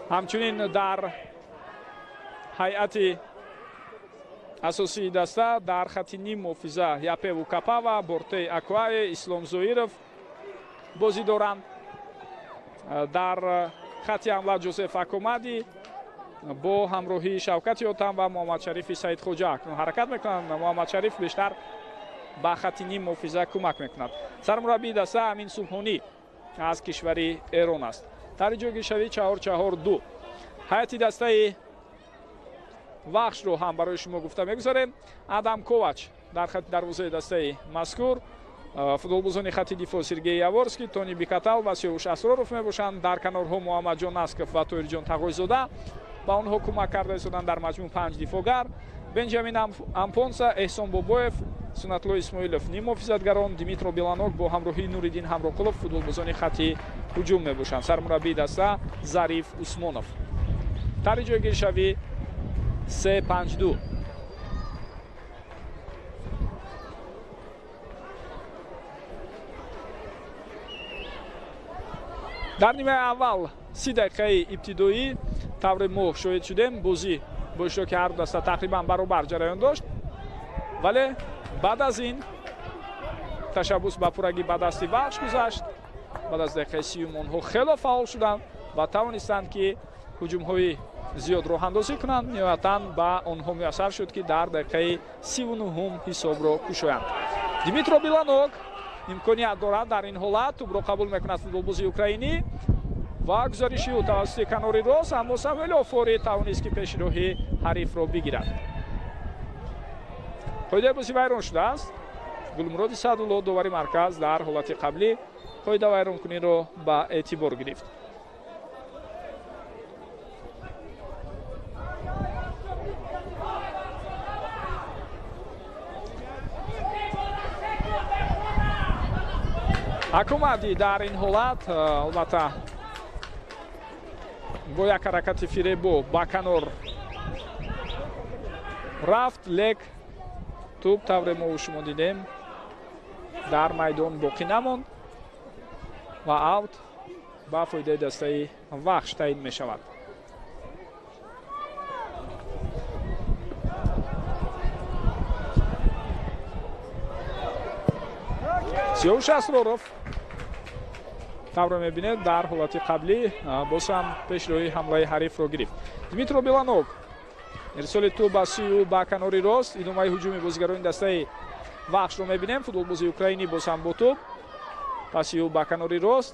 [SPEAKER 1] Ҳамчунин дар ҳайати асосии даста дар хати ним муҳофиза Япеву Капава, Бортей Акуае, Ислом Зоиров бозӣ доранд. Дар хати ҳамла Ҷозеф Акомади бо ҳамроҳии Шавкати Отам ва Муҳаммадшарифи Саидхоҷа акнун ҳаракат мекунанд. Муҳаммадшариф бештар ба хати ним муҳофиза кӯмак мекунад. Сармураббии даста Амин Субҳонӣ аз кишвари Эрон аст. Тари ҷойгиршавӣ 4-4-2. Ҳайати дастаи Вахшро ҳам барои шумо гуфта мегузарем. Адам Ковач дар хати дарвозаи дастаи мазкур, футболбозони хати дифоъ Сергей Яворский, Тони Бикатал ва Сиёвуш Асроров мебошанд. Дар канорҳо Муҳаммадҷон Насков ва Тоирҷон Тағойзода ба онҳо кӯмак карда истоданд. Дар маҷмӯъ 5 дифоъгар: Бенҷамин Ампонса, Эҳсон Бобоев, Суннатло Исмоилов ним муҳофизатгарон, Димитро Беланок бо ҳамроҳии Нуриддин Ҳамроқулов футболбозони хати ҳуҷум мебошанд. Сармураббии даста Зариф Усмонов. Тари ҷойгиршавӣ 3-5-2. Дар нимаи аввал 30 дақиқаи ибтидоӣ тавре мо шоҳид шудем, бозӣ бо иштироки ҳар ду даста тақрибан баробар ҷараён дошт, вале баъд аз ин ташаббус ба пуррагӣ ба дасти Вахш гузашт. Баъд аз дақиқаи 30 онҳо хело фаъол шуданд ва тавонистанд ки ҳуҷумҳои зиёд роҳандозӣ кунанд. Ниҳоятан ба онҳо муяссар шуд, ки дар дақиқаи 39 ҳисобро кушоянд. Димитро Биланок имконият дорад дар ин ҳолат, тӯбро қабул мекунад футболбози украинӣ ва гузариши ӯ тавассути канори рост, аммо Самуэл Офори тавонист, ки пешроҳи ҳарифро бигирад. Қоидаи бозӣ вайрон шудааст. Гулмуроди Саъдулло, довари марказ, дар ҳолати қаблӣ қоида вайронкуниро ба эътибор гирифт. Акумади дар ин ҳолат албатта бо як ҳаракати фиребо ба канор рафт, лек тӯб тавре мо шумо дидем дар майдон боқӣ намонд ва аут ба фоидаи дастаи Вахш таъин мешавад. Сиёвуш Асроров тавре мебинед дар ҳолати қаблӣ боз ҳам пешроҳи ҳамлаи ҳарифро гирифт. Дмитро Беланок ирсоли тӯб ба сӯи ӯ ба канори рост. Идомаи ҳуҷуми бозигарони дастаи Вахшро мебинем. Футболбози украинӣ боз ҳам бо тӯб, паси ӯ ба канори рост,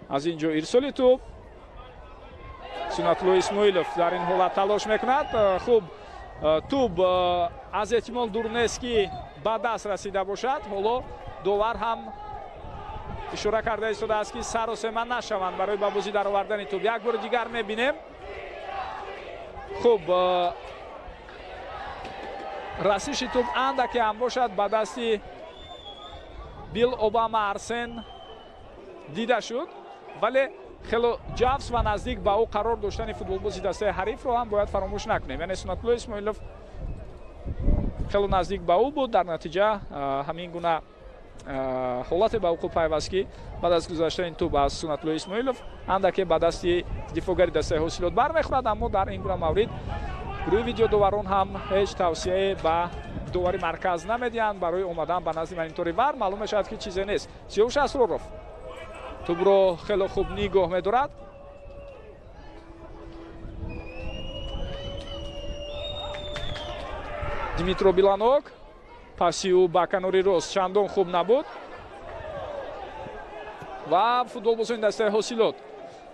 [SPEAKER 1] аз ин ҷо ирсоли тӯб. Суннатло Исмоилов дар ин ҳолат талош мекунад. Хуб, тӯб аз эҳтимол дур нест, ки ба даст расида бошад. Ҳоло довар ҳам ишора карда истодааст, ки саросема нашаванд барои ба бозӣ даровардани тӯб. Як бори дигар мебинем. Хуб, расиши тӯб андаке ҳам бошад ба дасти Бил Обама Арсен дида шуд, вале хело ҷафс ва наздик ба ӯ қарор доштани футболбози дастаи ҳарифро ҳам бояд фаромӯш накунем. Яъне Суннатло Исмоилов хело наздик ба ӯ буд. Дар натиҷа ҳамин гуна ҳолате ба вуқӯъ пайваст, ки баъд аз гузаштани тӯб аз Суннатло Исмоилов андаке ба дасти дифоъгари дастаи Ҳосилот бармехӯрад. Аммо дар ин гуна маврид гурӯҳи видеодоварон ҳам ҳеҷ тавсияе ба довари марказ намедиҳанд барои омадан ба назди монитори вар. Маълум мешавад, ки чизе нест. Сиёвуш Асроров тӯбро хело хуб нигоҳ медорад. Дмитро Биланок паси ӯ ба канори рост чандон хуб набуд ва футболбозони дастаи Ҳосилот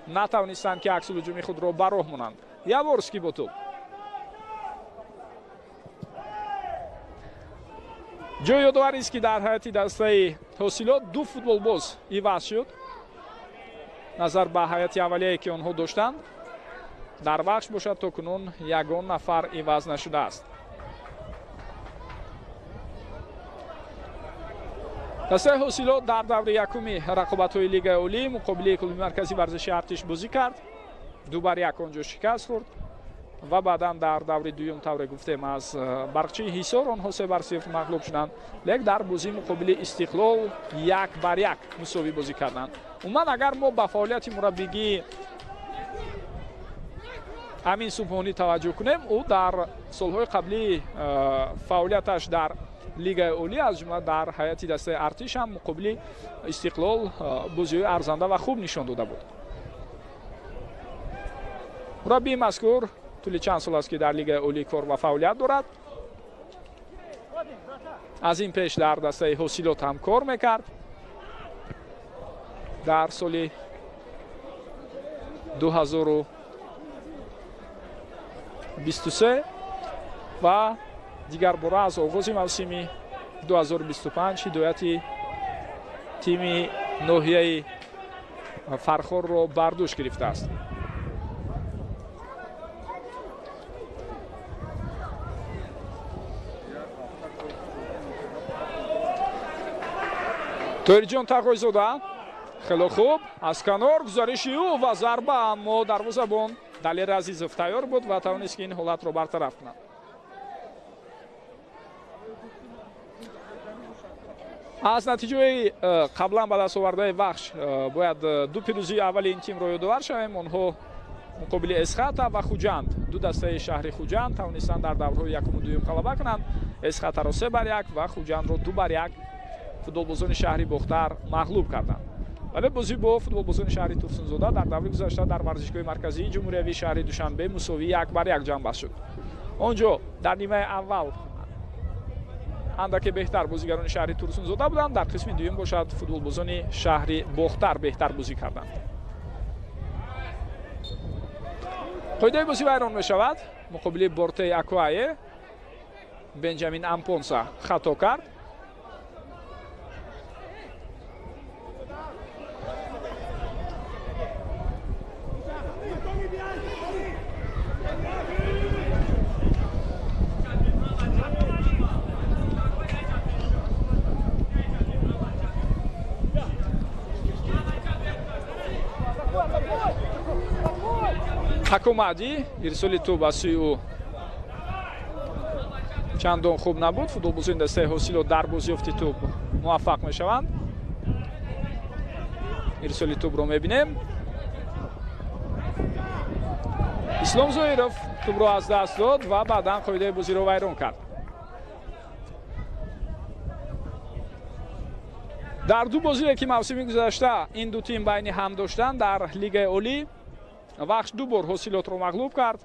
[SPEAKER 1] натавонистанд, ки аксулҳуҷуми худро ба роҳ монанд. Яворский бо тӯб. Ҷои ёдоварист, ки дар ҳайати дастаи Ҳосилот ду футболбоз иваз шуд назар ба ҳайати аввалияе, ки онҳо доштанд. Дар Вахш бошад то кунун ягон нафар иваз нашудааст. Дастаи Ҳосилот дар даври якуми рақобатҳои Лигаи Олӣ муқобили клуби марказии варзиши Артиш бозӣ кард. 2-1 онҷо шикаст хӯрд ва баъдан дар даври дуюм, тавре гуфтем, аз Барқчии Ҳисор онҳо 3-0 мағлуб шуданд. Лек дар бозии муқобили Истиқлол 1-1 мусовӣ бозӣ карданд. Умуман, агар мо ба фаъолияти мураббигии Амин Субҳонӣ таваҷҷӯҳ кунем, ӯ дар солҳои қаблии фаъолияташ дар Лигаи Олӣ, аз ҷумла дар ҳайати дастаи Артиш ҳам муқобили Истиқлол бозиҳои арзанда ва хуб нишон дода буд. Мураббии мазкур тӯли чанд сол аст, ки дар Лигаи Олӣ кор ва фаъолият дорад. Аз ин пеш дар дастаи Ҳосилот ҳам кор мекард. Дар соли 2023 ва дигар бора аз оғози мавсими 2025 ҳидояти тими ноҳияи Фархорро бар дӯш гирифтааст. Тоҳирҷон Тағойзода хело хуб аз канор гузариши ӯ ва зарба, аммо дарвозабон Далер Азизов тайёр буд ва тавонист, ки ин ҳолатро бартараф кунад. Аз натиҷаи қаблан ба даст овардаи Вахш бояд ду пирӯзии аввали ин тимро ёдовар шавем. Онҳо муқобили Эсхата ва Хуҷанд, ду дастаи шаҳри Хуҷанд, тавонистанд дар даврҳои якуму дуюм ғалаба кунанд. Эсхатаро 3-1 ва Хуҷандро 2-1 футболбозони шаҳри Бохтар мағлуб карданд. Вале бозӣ бо футболбозони шаҳри Турсунзода дар даври гузашта дар варзишгоҳи марказии ҷумҳуриявии шаҳри Душанбе мусовии 1-1 ҷамъбаст шуд. Он ҷо дар нимаи аввал андаке беҳтар бозигарони шаҳри Турсунзода буданд, дар қисми дуюм бошад футболбозони шаҳри Бохтар беҳтар бозӣ карданд. Қоидаи бозӣ вайрон мешавад. Муқобили Бортеи Акуае Бенҷамин Ампонса хато кард. Ҳакомади, ирсоли тӯб аз сӯи ӯ чандон хуб набуд. Футболбозони дастаи Ҳосило дар бозиёфти тӯб муваффақ мешаванд. Ирсоли тӯбро мебинем. Ислом Зоиров тӯбро аз даст дод ва баъдан қоидаи бозиро вайрон кард. Дар ду бозие, ки мавсими гузашта ин ду тим байни ҳам доштанд дар Лигаи Олӣ, Вахш ду бор Ҳосилотро мағлуб кард,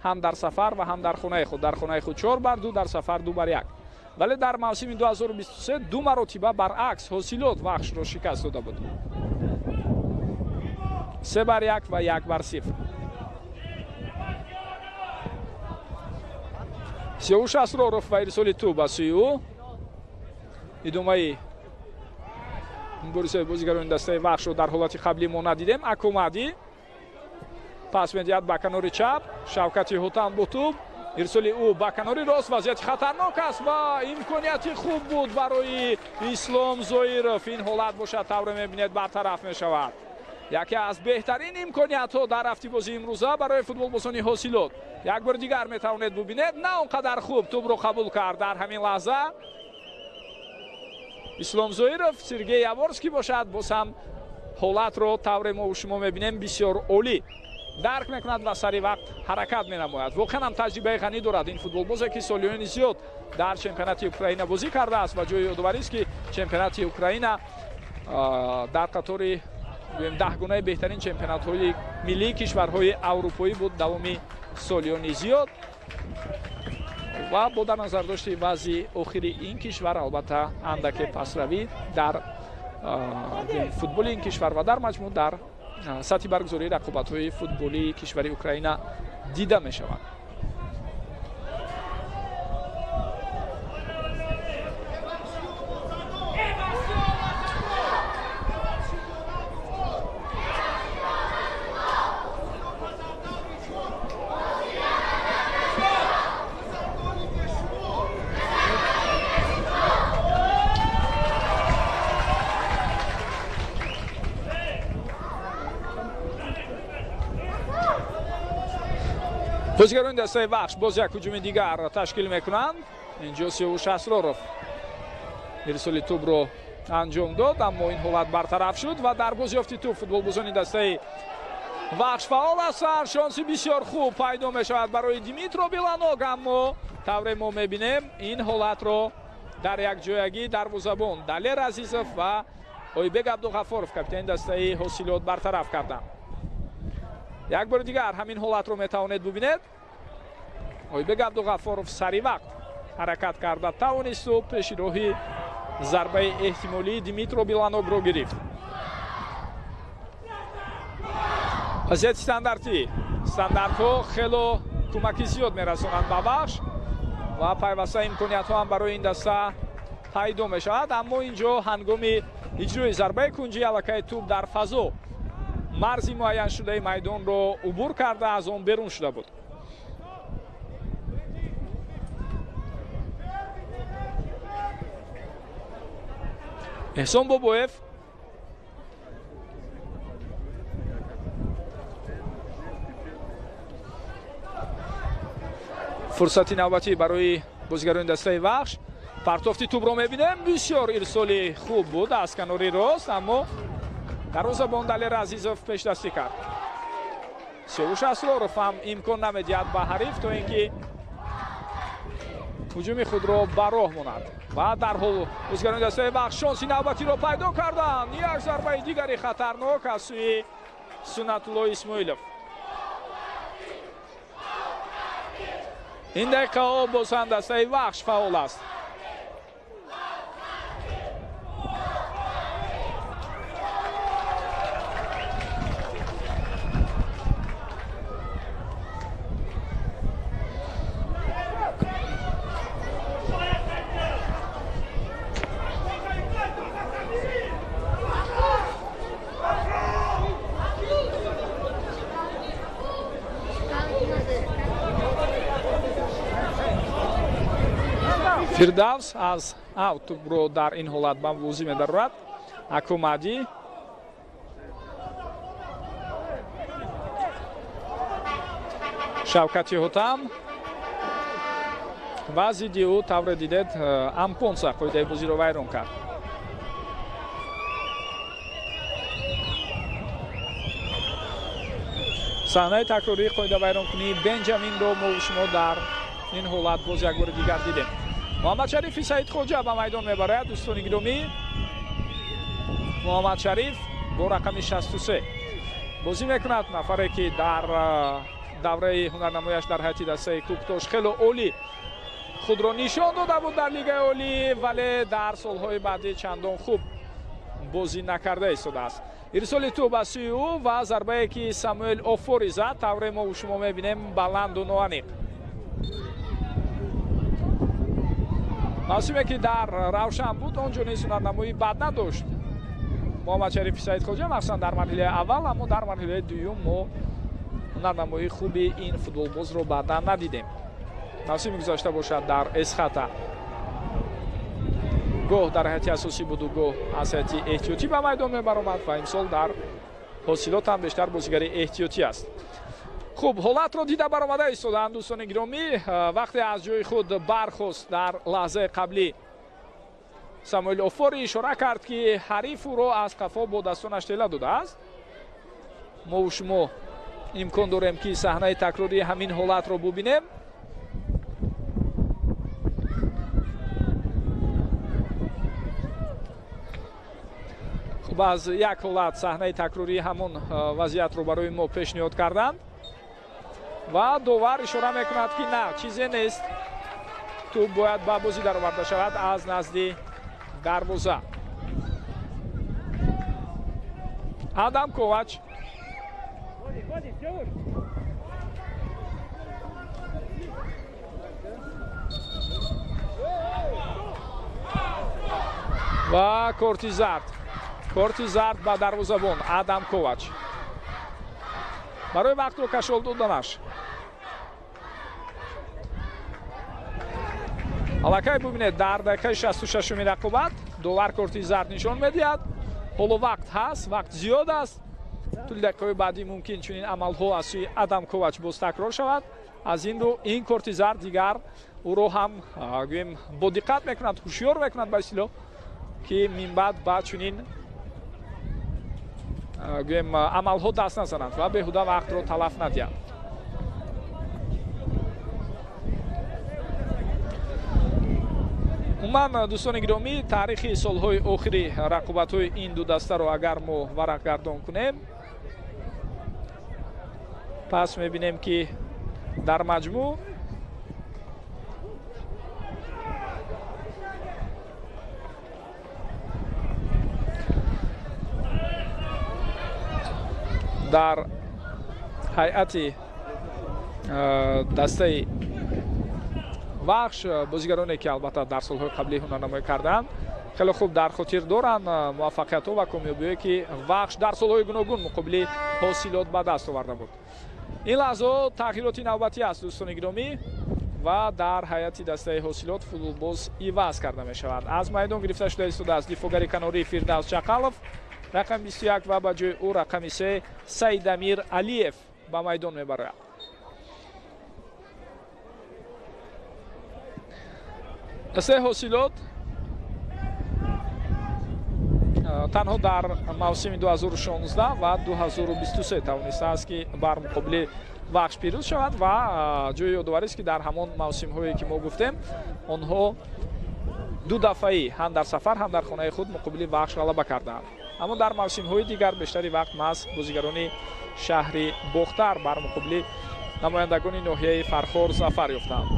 [SPEAKER 1] ҳам дар сафар ва ҳам дар хонаи худ. Дар хонаи худ 4-2, дар сафар 2-1. Вале дар мавсими 2023 ду маротиба баръакс Ҳосилот Вахшро шикаст дода буд: 3-1 ва 1-0. Сиёвуш Асроров ва ирсоли тӯб ба сӯи ӯ. Идомаи муборизаи бозигарони дастаи Вахшро дар ҳолати қаблӣ мо надидем. Акомадӣ пас медиҳад ба канори чап. Шавкати Ҳотам бо тӯб, ирсоли ӯ ба канори рост, вазъияти хатарнок аст ва имконияти хуб буд барои Ислом Зоиров. Ин ҳолат бошад, тавре мебинед, бартараф мешавад. Яке аз беҳтарин имкониятҳо дар рафти бозии имрӯза барои футболбозони Ҳосилот. Як бори дигар метавонед бубинед, на он қадар хуб тӯбро қабул кард дар ҳамин лаҳза Ислом Зоиров. Сергей Яворский бошад, боз ҳам ҳолатро, тавре мо шумо мебинем, бисёр олӣ дарк мекунад ва сари вақт ҳаракат менамояд. Воқеан ҳам таҷрибаи ғанӣ дорад ин футболбозе, ки солиёни зиёд дар чемпионати Украина бозӣ кардааст, ва ҷои ёдоварист, ки чемпионати Украина дар қатори даҳгунаи беҳтарин чемпионатҳои миллии кишварҳои аврупоӣ буд давоми солиёни зиёд. Ва бо дар назардошти вазъи охири ин кишвар, албатта, андаке пасравӣ дар футболи ин кишвар ва дар маҷмӯъ дар сатҳи баргузории рақобатҳои футболии кишвари Украина дида мешавад. Бозигарони дастаи Вахш боз як ҳуҷуми дигар ташкил мекунанд. Инҷо Сиёвуш Асроров ирсоли тӯбро анҷом дод, аммо ин ҳолат бартараф шуд ва дар бозёфти тӯб футболбозони дастаи Вахш фаъол ҳастанд. Шонси бисёр хуб пайдо мешавад барои Димитро Беланог, аммо тавре мо мебинем ин ҳолатро дар якҷоягӣ дарвозабон Далер Азизов ва Ойбек Абдуғаффоров, капитани дастаи Ҳосилот, бартараф карданд. Як бори дигар ҳамин ҳолатро метавонед бубинед. Ойбек Абдуғаффоров сари вақт ҳаракат карда тавонисту пеши роҳи зарбаи эҳтимолии Димитро Беланогро гирифт. Вазъияти стандартӣ. Стандартҳо хело кӯмаки зиёд мерасонанд ба Вахш ва пайваста имкониятҳо ҳам барои ин даста пайдо мешавад, аммо инҷо ҳангоми иҷрои зарбаи кунҷӣ аллакай тӯб дар фазо марзи муайяншудаи майдонро убур карда аз он берун шуда буд. Эҳсон Бобоев фурсати навбатӣ барои бозигарони дастаи Вахш. Партофти тӯбро мебинем, бисёр ирсоли хуб буд аз канори рост, аммо дарвозабон Далер Азизов пешдастӣ кард. Сиёвуш Асроров ҳам имкон намедиҳад ба ҳариф то ин ки ҳуҷуми худро ба роҳ монад ва дарҳол бозигарони дастаи Вахш шонси навбатиро пайдо карданд. Як зарбаи дигари хатарнок аз сӯи Суннатулло Исмоилов. Ин дақиқаҳо боз ҳам дастаи Вахш фаъол аст. Фирдавс аз аут тӯбро дар ин ҳолат ба бозӣ медарорад. Акумадӣ Шавкати Ҳотам ва зидди ӯ тавре дидед Ампонса қоидаи бозиро вайрон кард. Саҳнаи такрории қоидавайронкунии Бенҷаминро мо шумо дар ин ҳолат боз як бори дигар дидем. Муҳаммадшарифи Саидхоҷа ба майдон мебарад. Дӯстони гиромӣ, Муҳаммадшариф бо рақами 63 бозӣ мекунад. Нафаре ки дар давраи ҳунарнамояш дар ҳайати дастаи Кӯктош хело олӣ худро нишон дода буд дар лигаи олӣ, вале дар солҳои баъдӣ чандон хуб бозӣ накарда истодааст. Ирсоли тӯб аз сӯи ӯ ва зарбае ки Самуэл Офори зад, тавре мо шумо мебинем, баланду ноаниқ. Мавсиме ки дар Равшан буд, он ҷо низ ҳунарнамоӣ бад надошт Муҳаммадшарифи Саидхоҷа, махсусан дар марҳилаи аввал, аммо дар марҳилаи дуюм мо ҳунарнамоии хуби ин футболбозро баъдан надидем. Мавсими гузашта бошад дар Эсхата гоҳ дар ҳайати асосӣ буду гоҳ аз ҳайати эҳтиётӣ ба майдон мебаромад ва имсол дар Ҳосилот ҳам бештар бозигари эҳтиётӣ аст. Хуб, ҳолатро дида баромада истоданд дӯстони гиромӣ. Вақте аз ҷои худ бархост дар лаҳзаи қаблӣ Самуэл Офори ишора кард, ки ҳариф ӯро аз қафо бо дастонаш тела додааст. Мо шумо имкон дорем, ки саҳнаи такрории ҳамин ҳолатро бубинем. Хуб, аз як ҳолат саҳнаи такрории ҳамон вазъиятро барои мо пешниҳод карданд ва довар ишора мекунад, ки на, чизе нест, тӯб бояд ба бозӣ дароварда шавад аз назди дарвоза. Адам Ковач ва корти зард, корти зард ба дарвозабон Адам Ковач барои вақтро кашол доданаш. Аллакай бубинед, дар дақиқаи 66-уми рақобат довар корти зард нишон медиҳад. Ҳоло вақт ҳаст, вақт зиёд аст. Тӯли дақиқаҳои баъдӣ мумкин чунин амалҳо аз сӯи Адам Ковач боз такрор шавад. Аз ин рӯ ин корти зард дигар ӯро ҳам гӯем бо диққат мекунад, ҳушёр мекунад ба истилоҳ, ки минбаъд ба чунин гӯем амалҳо даст назанад ва беҳуда вақтро талаф надиҳад. Умуман, дӯстони гиромӣ, таърихи солҳои охири рақобатҳои ин ду дастаро агар мо варақгардон кунем, пас мебинем, ки дар маҷмӯъ дар ҳайати дастаи Вахш бозигароне, ки албатта дар солҳои қаблӣ ҳунарнамоӣ карданд, хеле хуб дар хотир доранд муваффақиятҳо ва комёбиҳое, ки Вахш дар солҳои гуногун муқобили Ҳосилот ба даст оварда буд. Ин лаҳзаҳо тағйироти навбатӣ аст, дӯстони гиромӣ, ва дар ҳайати дастаи Ҳосилот футболбоз иваз карда мешавад. Аз майдон гирифта шуда истодааст дифоъгари канории Фирдавс Чақалов, рақами 21, ва ба ҷои ӯ рақами 3 Саидамир Алиев ба майдон мебарояд. Дастаи Ҳосилот танҳо дар мавсими 2016 ва 2023 тавонистааст, ки бар муқобили Вахш пирӯз шавад, ва ҷои ёдоварист, ки дар ҳамон мавсимҳое, ки мо гуфтем, онҳо ду дафъаӣ ҳам дар сафар, ҳам дар хонаи худ муқобили Вахш ғалаба карданд. Аммо дар мавсимҳои дигар бештари вақт маҳз бозигарони шаҳри Бохтар бар муқобили намояндагони ноҳияи Фархор зафар ёфтанд.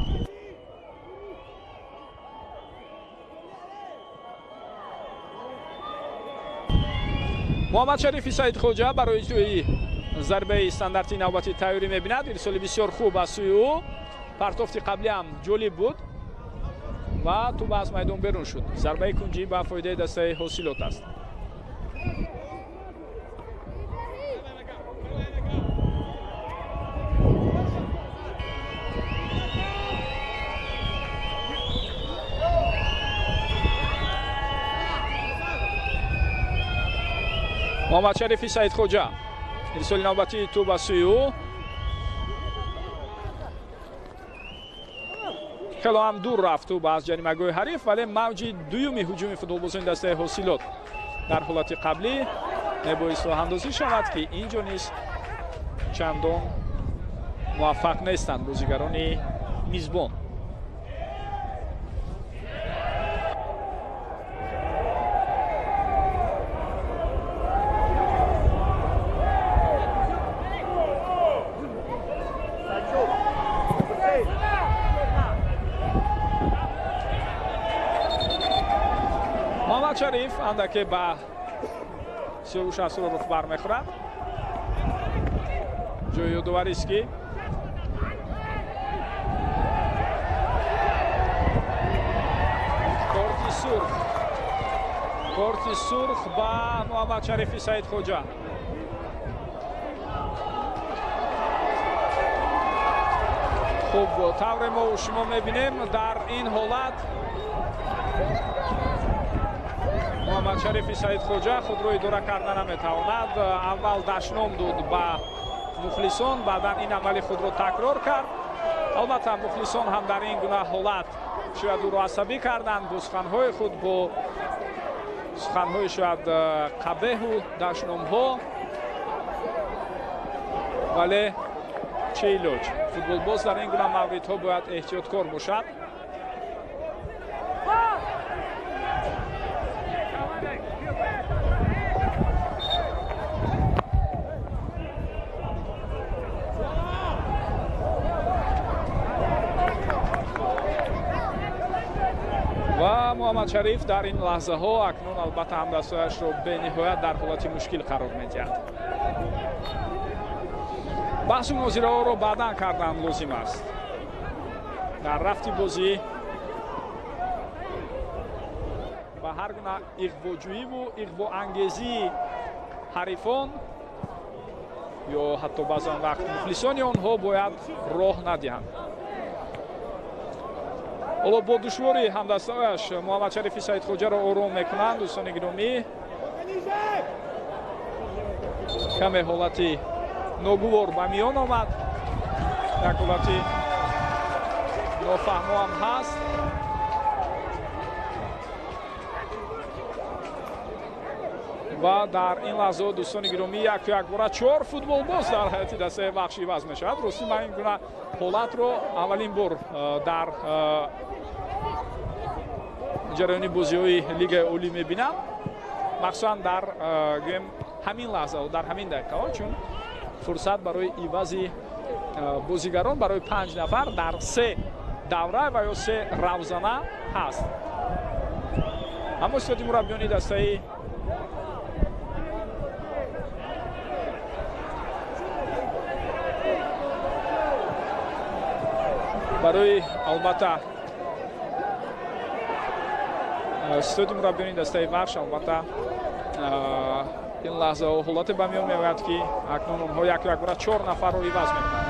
[SPEAKER 1] Муҳаммадшарифи Саидхоҷа барои иҷрои зарбаи стандарти навбатӣ тайёрӣ мебинад. Ирсоли бисёр хуб аз сӯи ӯ, партофти қаблӣ ҳам ҷолиб буд ва тӯб аз майдон берун шуд. Зарбаи кунҷӣ ба фоидаи дастаи Ҳосилот аст. Муҳаммадшарифи Саидхоҷа, ирсоли навбатии тӯб аз сӯи ӯ, хело ҳам дур рафт тӯб аз ҷаримагоҳи ҳариф, вале мавҷи дуюми ҳуҷуми футболбозони дастаи Ҳосилот дар ҳолати қаблӣ мебоист роҳандозӣ шавад, ки инҷо низ чандон муваффақ нестанд бозигарони мизбон. Шариф андаке ба Сиёвуш Асроров бармехӯрад. Ҷои ёдоварист, ки корти сурх, корти сурх ба Муҳаммадшарифи Саидхоҷа. Хуб, тавре мо шумо мебинем, дар ин ҳолат Муҳаммадшарифи Саидхоҷа худро идора карда наметавонад. Аввал дашном дод ба мухлисон, баъдан ин амали худро такрор кард. Албатта, мухлисон ҳам дар ин гуна ҳолат шояд ӯро асабӣ карданд бо суханҳои худ, бо суханҳои шояд қабеҳу дашномҳо, вале чӣ илоҷ, футболбоз дар ин гуна мавридҳо бояд эҳтиёткор бошад. Ва Муҳаммадшариф дар ин лаҳзаҳо акнун албатта ҳамдастҳояшро бениҳоят дар ҳолати мушкил қарор медиҳад. Баҳсу мунозираҳоро баъдан кардан лозим аст. Дар рафти бозӣ ва ҳар гуна иғвоҷӯиву иғвоангезии ҳарифон ё ҳатто баъзан вақт мухлисони онҳо бояд роҳ надиҳанд. Ҳоло бо душворӣ ҳамдастҳояш Муҳаммадшарифи Саидхоҷаро ором мекунанд. Дӯстони гиромӣ, каме ҳолати ногувор ба миён омад. Як ҳолати нофаҳмо ҳам ҳаст. Ва дар ин лаҳзаҳо, дӯстони гиромӣ, яку якбора 4 футболбоз дар ҳайати дастаи Вахш иваз мешавад. Ростӣ ман ин гуна ҳолатро аввалин бор дар ҷараёни бозиҳои Лигаи Олӣ мебинам, махсусан дар гӯем ҳамин лаҳзаҳо, дар ҳамин дақиқаҳо, чун фурсат барои ивази бозигарон барои 5 нафар дар 3 давра ва ё 3 равзана ҳаст. Аммо истоди мураббиёни дастаи барои албатта истоди мураббиёни дастаи Вахш албатта ин лаҳзаҳо ҳолате ба миён меояд, ки акнун онҳо яку якбора 4 нафарро иваз мекунанд.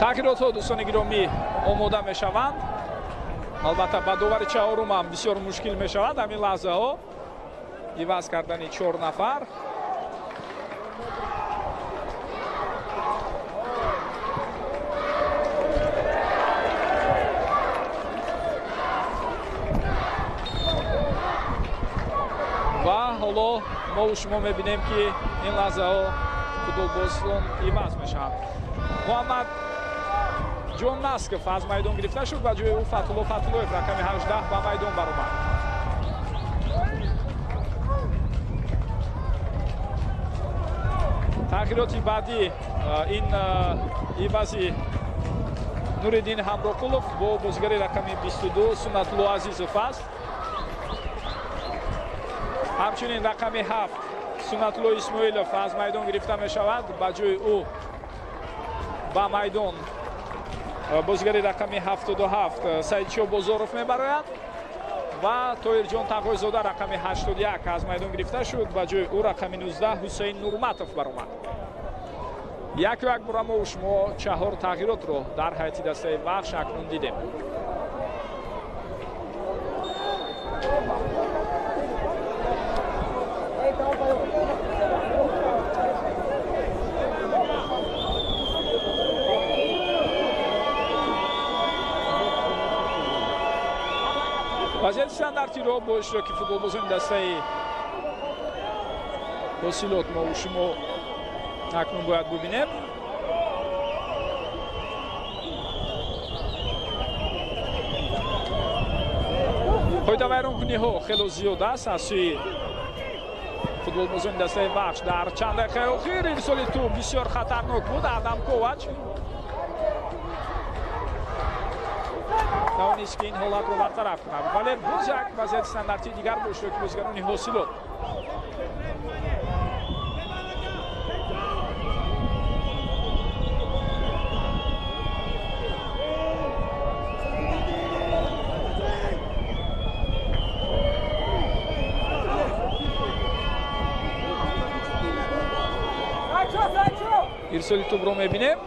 [SPEAKER 1] Тағйиротҳо, дӯстони гиромӣ, омода мешаванд. Албатта ба довари чаҳорум ҳам бисёр мушкил мешавад ҳамин лаҳзаҳо иваз кардани 4 нафар. Ва ҳоло мо шумо мебинем, ки ин лаҳзаҳо футболбозон иваз мешаванд. Муҳаммад Ҷон Насков аз майдон гирифта шуд, ба ҷои ӯ Фатулло Фатуллоев рақами 18 ба майдон баромад. Тағйироти баъдӣ ин ивази Нуриддин Ҳамроқулов бо бозигари рақами 22 Суннатулло Азизов аст. Ҳамчунин рақами 7 Суннатулло Исмоилов аз майдон гирифта мешавад, ба ҷои ӯ ба майдон бозигари рақами 77 Саидшо Бозоров мебарояд ва Тоирҷон Тағойзода рақами 81 аз майдон гирифта шуд, ба ҷои ӯ рақами 19 Ҳусейн Нурматов баромад. Яку якбора мо шумо 4 тағйиротро дар ҳайати дастаи Вахш акнун дидем. Вазъияти стандартиро бо иштироки футболбозони дастаи Ҳосилот мо шумо акнун бояд бубинем. Қоидавайронкуниҳо хело зиёд аст аз сӯи футболбозони дастаи Вахш дар чанд дақиқаи охир. Ирсоли тӯб бисёр хатарнок буд. Адам Ковач тавонист, ки ин ҳолатро бартараф кунад, вале боз як вазъияти стандартии дигар бо иштироки бозигарони Ҳосилот. Ирсоли тӯбро мебинем,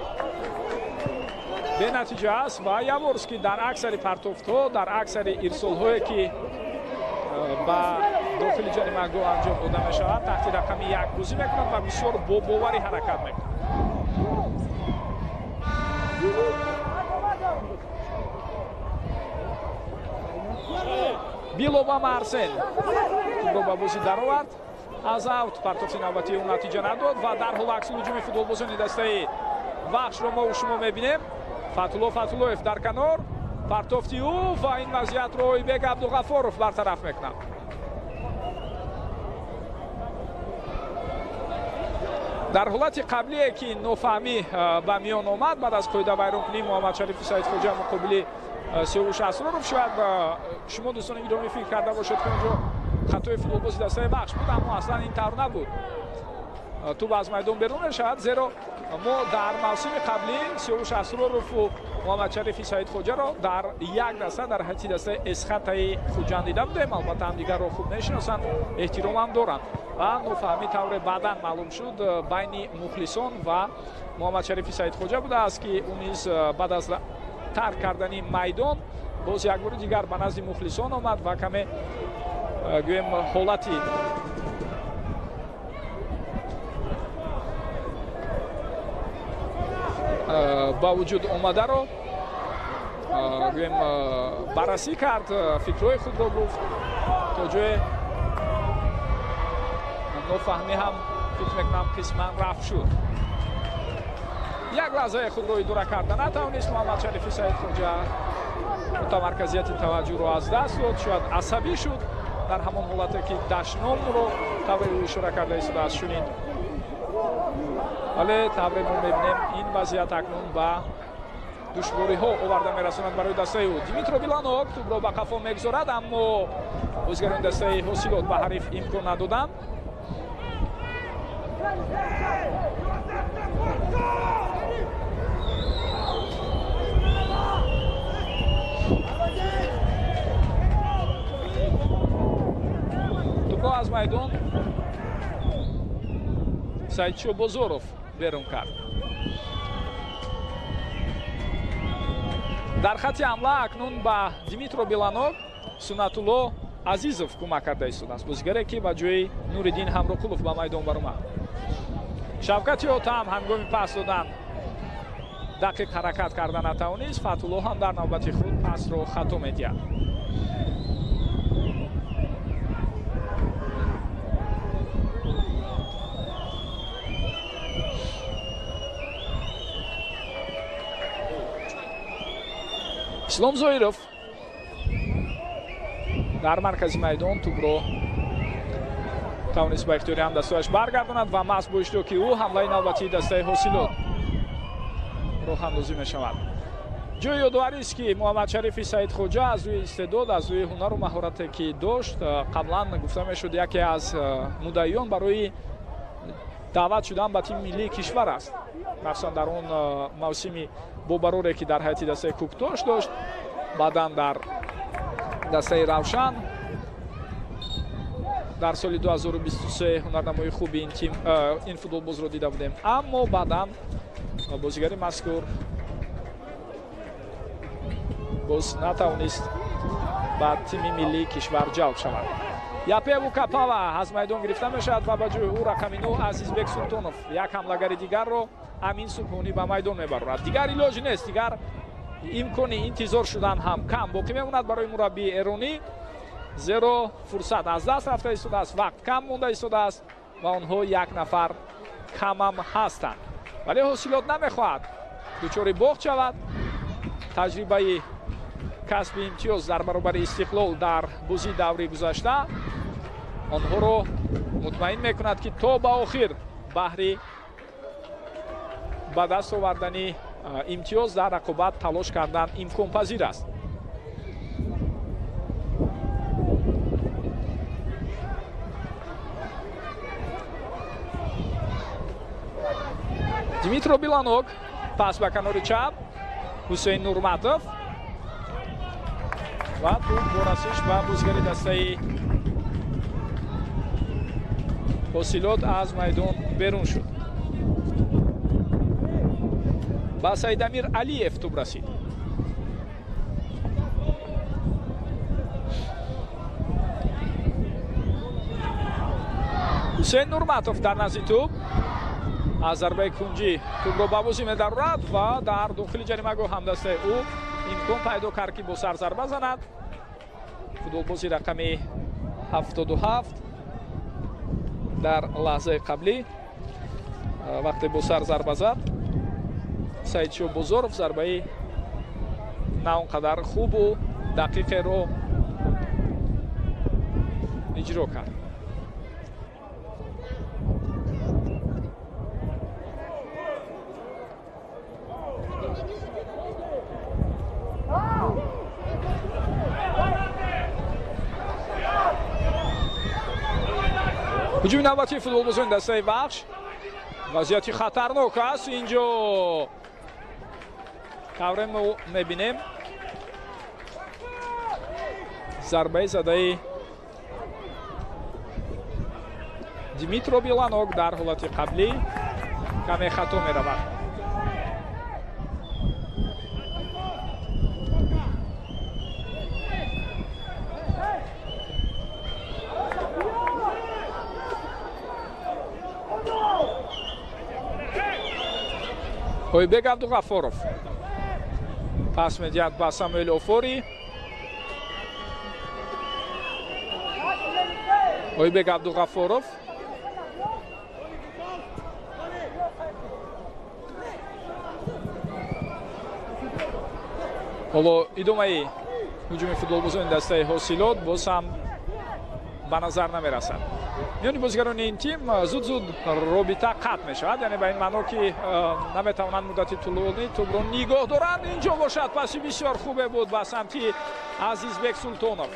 [SPEAKER 1] бенатиҷа аст ва Яворский дар аксари партофтҳо, дар аксари ирсолҳое, ки ба дохили ҷаримагоҳ анҷом дода мешавад, таҳти рақами 1 бозӣ мекунад ва бисёр бо боварӣ ҳаракат мекунад. Билобама Арсен тӯбро ба бозӣ даровард. Аз аут партофти навбатии ӯ натиҷа надод ва дар ҳол акси ҳуҷуми футболбозони дастаи Вахшро мо шумо мебинем. Фатулло Фатуллоев дар канор, партофти ӯ ва ин вазъиятро Ойбек Абдуғафоров бартараф мекунад. Дар ҳолати қаблие, ки нофаҳмӣ ба миён омад баъд аз қоидавайронкунии Муҳаммадшарифи Саидхоҷа муқобили Сиёвуш Асроров, шояд шумо дӯстони гиромӣ фикр карда бошед, ки онҷо хатои футболбози дастаи Вахш буд, аммо аслан ин тавр набуд. Тӯб аз майдон берун мешавад, зеро мо дар мавсими қаблӣ Сиёвуш Асророву Муҳаммадшарифи Саидхоҷаро дар як даста, дар ҳайати дастаи Эсхатаи Хуҷанд дида будем. Албатта ҳамдигарро хуб мешиносанд, эҳтиромам доранд ва нофаҳмӣ тавре баъдан маълум шуд байни мухлисон ва Муҳаммадшарифи Саидхоҷа будааст, ки ӯ низ баъд аз тарк кардани майдон боз як бори дигар ба назди мухлисон омад ва каме гӯем ҳолати ба вуҷуд омадаро гӯем баррасӣ кард, фикрҳои худро гуфт. То ҷое нофаҳмӣ ҳам фикр мекунам қисман рафт шуд. Як лаҳзаи худро идора карда натавонист Муҳаммадшарифи Саидхоҷа, мутамарказияти таваҷҷӯҳро аз даст дод, шояд асабӣ шуд дар ҳамон ҳолате ки дашномро тавре ӯ ишора карда истодааст шунид. Вале тавре мо мебинем ин вазъият акнун ба душвориҳо оварда мерасонад барои дастаи ӯ. Димитро Биланок тӯбро ба қафо мегузорад, аммо бозигарони дастаи Ҳосилот ба ҳариф имкон надоданд. Тӯбро аз майдон Саидшо Бозоров берун кард. Дар хати ҳамла акнун ба Димитро Биланок Сунатулло Азизов кӯмак карда истодааст, бозигаре ки ба ҷои Нуриддин Ҳамроқулов ба майдон баромад. Шавкати Отам ҳангоми пас додан дақиқ ҳаракат карда натавонист. Фатулло ҳам дар навбати худ пасро хато медиҳад. Ислом Зоиров дар маркази майдон тӯбро тавонист ба ихтиёри ҳамдастааш баргардонад ва маҳз бо иштироки ӯ ҳамлаи навбатии дастаи Ҳосилот роҳандозӣ мешавад. Ҷои ёдоварист, ки Муҳаммадшарифи Саидхоҷа аз рӯи истеъдод, аз рӯи ҳунару маҳорате ки дошт, қаблан гуфта мешуд яке аз муддаиён барои даъват шудан ба тими миллии кишвар аст. Махсусан дар он мавсими бобароре ки дар ҳайати дастаи Кӯктош дошт, баъдан дар дастаи Равшан дар соли 2023 ҳунарнамои хуби ин тим, ин футболбозро дида будем. Аммо баъдан бозигари мазкур боз натавонист ба тими миллии кишвар ҷалб шавад. Япеву Капава аз майдон гирифта мешавад ва ба ҷои ӯ рақами 9 Азизбек Султонов, як ҳамлагари дигарро Амин Субҳонӣ ба майдон мебарорад. Дигар илоҷ нест, дигар имкони интизор шудан ҳам кам боқӣ мемонад барои мураббии эронӣ, зеро фурсат аз даст рафта истодааст, вақт кам монда истодааст ва онҳо як нафар камам ҳастанд. Вале Ҳосилот намехоҳад дучори бохт шавад. Таҷрибаи касби имтиёз дар баробари Истиқлол дар бозии даври гузашта онҳоро мутмаин мекунад, ки то ба охир баҳри ба даст овардани имтиёз дар рақобат талош кардан имконпазир аст. Димитро Биланок пас ба канори чап, Ҳусейн Нурматов ва тӯб бо расиш ба бозигари дастаи Ҳосилот аз майдон берун шуд. Ба Саидамир Алиев тӯб расид. Ҳусейн Нурматов дар назди тӯб аз зарбаи кунҷӣ тӯбро ба бозӣ медарорад ва дар дохили ҷаримагоҳ ҳамдастаи ӯ имкон пайдо кард, ки бо сар зарба занад. Футболбози рақами 77 дар лаҳзаи қаблӣ вақте бо сар зарба зад, Саидшо Бозоров зарбаи на он қадар хубу дақиқеро иҷро кард. Ҳуҷуми навбатии футболбозони дастаи Вахш. Вазъияти хатарнок аст инҷо. Тавре мо мебинем, зарбаи задаи Димитро Биланок дар ҳолати қаблӣ каме хато меравад. Ойбек Абдуғафоров пас медиҳад ба Самуэл Офори. Ойбек Абдуғафоров ҳоло идомаи ҳуҷуми футболбозони дастаи Ҳосилот боз ҳам ба назар намерасад. Миёни бозигарони ин тим зуд-зуд робита қатъ мешавад, яъне ба ин маъно ки наметавонанд муддати тӯлонӣ тӯбро нигоҳ доранд. Инҷо бошад паси бисёр хубе буд ба самти Азизбек Султонов.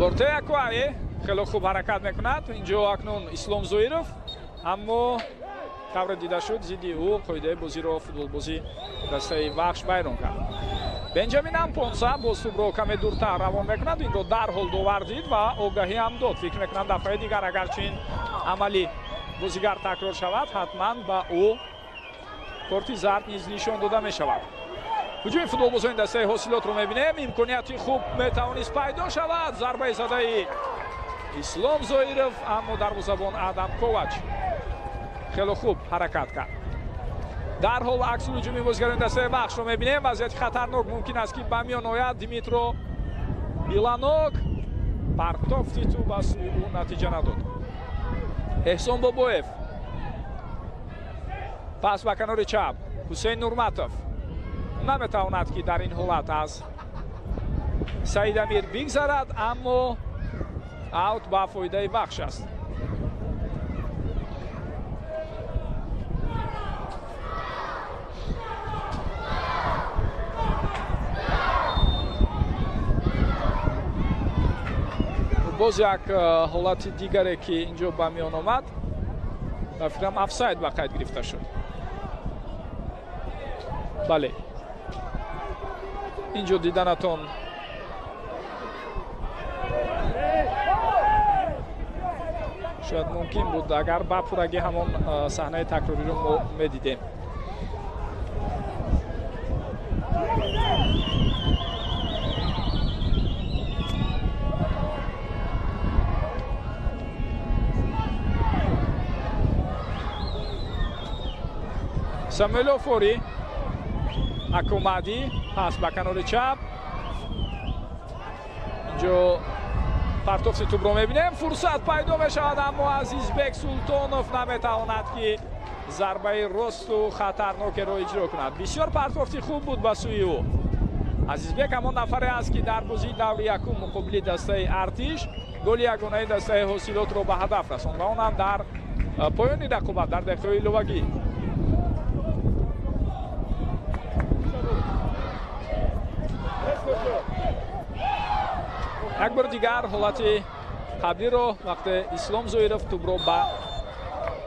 [SPEAKER 1] Бортеякуае хеле хуб ҳаракат мекунад. Инҷо акнун Ислом Зоиров, аммо тавре дида шуд, зидди ӯ қоидаи бозиро футболбозӣ дастаи Вахш вайрон кард. Бенҷамин Ампонса боз тӯбро каме дуртар равон мекунад. Инро дарҳол довар дид ва огаҳӣ ҳам дод. Фикр мекунам дафъаи дигар агарчи ин амали бозигар такрор шавад, ҳатман ба ӯ корти зард низ нишон дода мешавад. Ҳуҷуми футболбозони дастаи Ҳосилотро мебинем. Имконияти хуб метавонист пайдо шавад. Зарбаи задаи Ислом Зоиров, аммо дарвозабон Адам Ковач хеле хуб ҳаракат кард. Дарҳол акси ҳуҷуми бозигарони дастаи Вахшро мебинем. Вазъияти хатарнок мумкин аст ки ба миён ояд. Димитро Биланок партофти тӯб ба сӯи ӯ натиҷа надод. Эҳсон Бобоев пас ба канори чап. Ҳусейн Нурматов наметавонад ки дар ин ҳолат аз Саид Амир бигзарад, аммо аут ба фоидаи Вахш аст. Боз як ҳолати дигаре ки инҷо ба миён омад, ба фикрам офсайд ба қайд гирифта шуд. Бале, инҷо диданатон шояд мумкин буд, агар ба пуррагӣ ҳамон саҳнаи такрориро мо медидем. Самуэл Офори, Акомади пас ба канори чап. Инҷо партофти тӯбро мебинем. Фурсат пайдо мешавад, аммо Азизбек Султонов наметавонад ки зарбаи росту хатарнокеро иҷро кунад. Бисёр партофти хуб буд ба сӯи ӯ. Азизбек ҳамон нафаре аст ки дар бозии даври якум муқобили дастаи Артиш голи ягонаи дастаи Ҳосилотро ба ҳадаф расонд ва он ҳам дар поёни рақобат дар дақиқаҳои иловагӣ. Як бор дигар ҳолати қаблиро вақте Ислом Зоиров тӯбро ба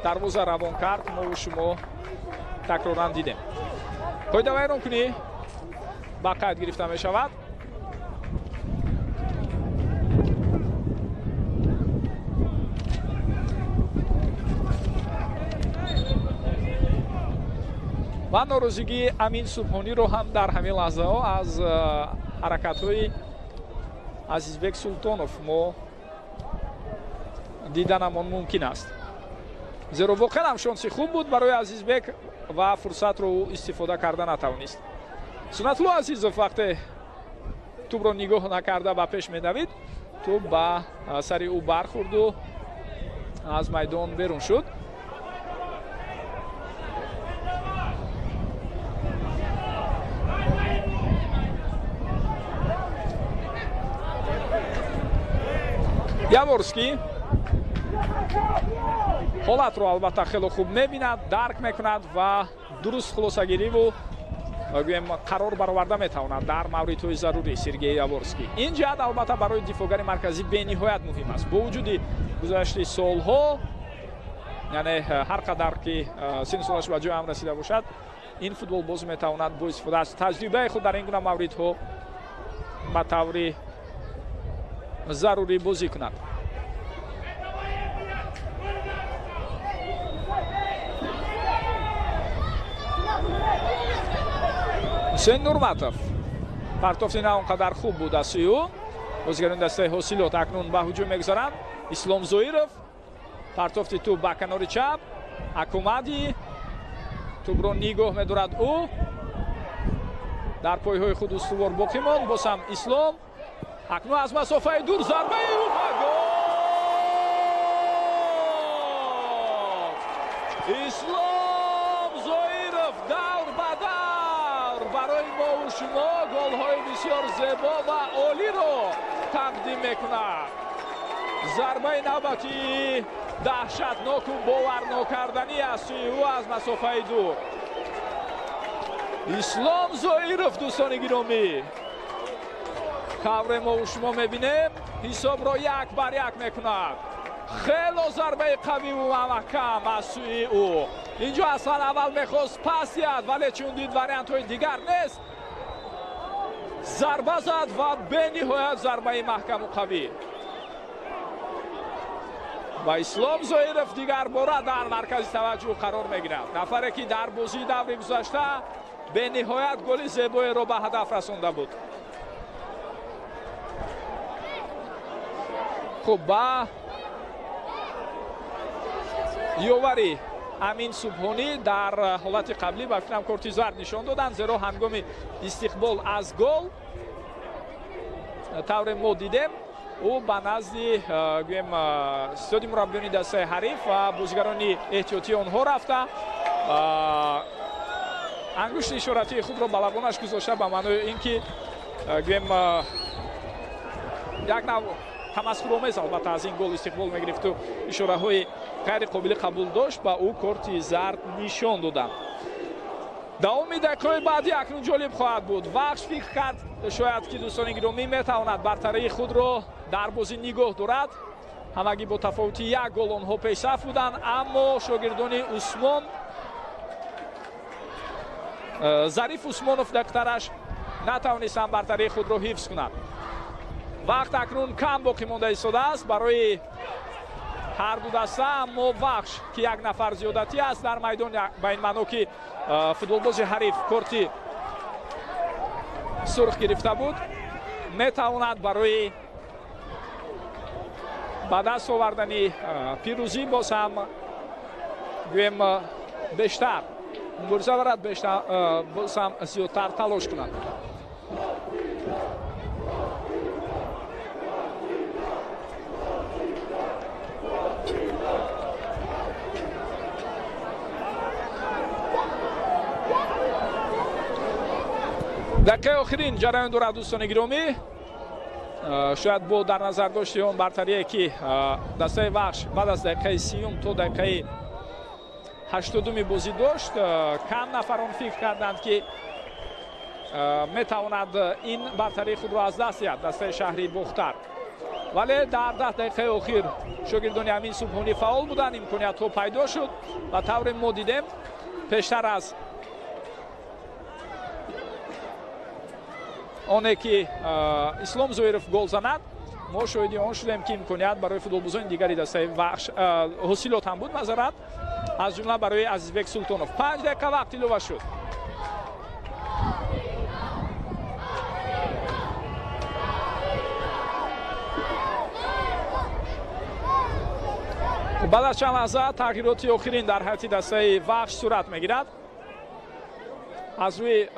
[SPEAKER 1] дарвоза равон кард, мову шумо такроран дидем. Қоидавайронкунӣ ба қайд гирифта мешавад. Ва норозигии Амин Субҳониро ҳам дар ҳамин лаҳзаҳо аз ҳаракатҳои Азизбек Султонов мо диданамон мумкин аст. Зеро воқеан ҳам шонси хуб буд барои Азизбек ва фурсатро ӯ истифода карда натавонист. Сунатулло Азизов вақте тӯбро нигоҳ накарда ба пеш медавид, Тӯб ба сари ӯ бархӯрду аз майдон берун шуд. Яворский ҳолатро албатта хеле хуб мебинад, дарк мекунад ва дуруст хулосагириву гӯем қарор бароварда метавонад дар мавридҳои зарурӣ Сергей Яворский. Ин ҷиҳат албатта барои дифоъгари марказӣ бениҳоят муҳим аст. Бо вуҷуди гузашти солҳо, яъне ҳар қадар ки синну солаш ба ҷоям расида бошад, ин футболбоз метавонад бо истифода аз таҷрибаи худ дар ин гуна мавридҳо ба таври зарурӣ бозӣ кунад. Ҳусейн Нурматов партофти на он қадар хуб буд аз сӯи ӯ. Бозигарони дастаи Ҳосилот акнун ба ҳуҷум мегузаранд. Ислом Зоиров партофти тӯб ба канори чап, Акумади тӯбро нигоҳ медорад ӯ, дар пойҳои худ устувор боқӣ монд. Боз ҳам Ислом акнун аз масофаи дур зарбаи ӯ ва гол! Ислом Зоиров давр ба давр барои мову шумо голҳои бисёр зебо ва олиро тақдим мекунад. Зарбаи навбатии даҳшатноку боварнокарданӣ аз сӯи ӯ аз масофаи дур. Ислом Зоиров, дӯстони гиромӣ, тавре мову шумо мебинем, ҳисобро 1-1 мекунад. Хело зарбаи қавиву маҳкам аз сӯи ӯ. Инҷо аслан аввал мехост пас диҳад, вале чун дид вариантҳои дигар нест, зарба зад ва бениҳоят зарбаи маҳкаму қавӣ. Ва Ислом Зоиров дигар бора дар маркази таваҷҷӯҳ қарор мегирад. Нафаре ки дар бозии даври гузашта бениҳоят голи зебоеро ба ҳадаф расонда буд. Хуб, ба ёвари Амин Субҳонӣ дар ҳолати қаблӣ ба фикрам корти зард нишон доданд, зеро ҳангоми истиқбол аз гол тавре мо дидем, ӯ ба назди гӯем истоди мураббиёни дастаи ҳариф ва бозигарони эҳтиётии онҳо рафта, ангушти ишоратии худро ба лабонаш гузошта, ба маънои ин ки гӯем як нав тамасхуромез албатта аз ин гол истиқбол мегирифту ишораҳои ғайриқобили қабул дошт, ба ӯ корти зард нишон доданд. Давоми дақиқаҳои баъдӣ акнун ҷолиб хоҳад буд. Вахш фикр кард шояд ки дӯстони гиромӣ метавонад бартарии худро дар бозӣ нигоҳ дорад. Ҳамагӣ бо тафовути як гол онҳо пешсаф буданд, аммо шогирдони Усмон Зариф Усмонов дақтараш натавонистанд бартарии худро ҳифз кунад. Вақт акнун кам боқӣ монда истодааст барои ҳар ду даста, аммо Вахш ки як нафар зиёдатӣ аст дар майдон, ба ин маъно ки футболбози ҳариф корти сурх гирифта буд, метавонад барои ба даст овардани пирӯзӣ боз ҳам гӯем бештар мубориза барад, бештар боз ҳам зиёдтар талош кунад. Дақиқаи охирин ҷараён дорад дӯстони гиромӣ. Шояд бо дар назар дошти он бартарие ки дастаи Вахш баъд аз дақиқаи 30 то дақиқаи 80 бозӣ дошт, кам нафарон фикр карданд ки метавонад ин бартарии худро аз даст диҳад дастаи шаҳри Бохтар. Вале дар 10 дақиқаи охир шогирдони Амин Субҳонӣ фаъол буданд, имкониятҳо пайдо шуд ва тавре мо дидем пештар аз оне ки Ислом Зоиров гол занад, мо шоҳиди он шудем ки имконият барои футболбозони дигари дастаи Вахш Ҳосилот ҳам буд мазарат, аз ҷумла барои Азизбек Султонов. 5 дақиқа вақт илова шуд. Баъд аз чанд лаҳза тағйироти охирин дар ҳайати дастаи Вахш сурат мегирад. Аз рӯи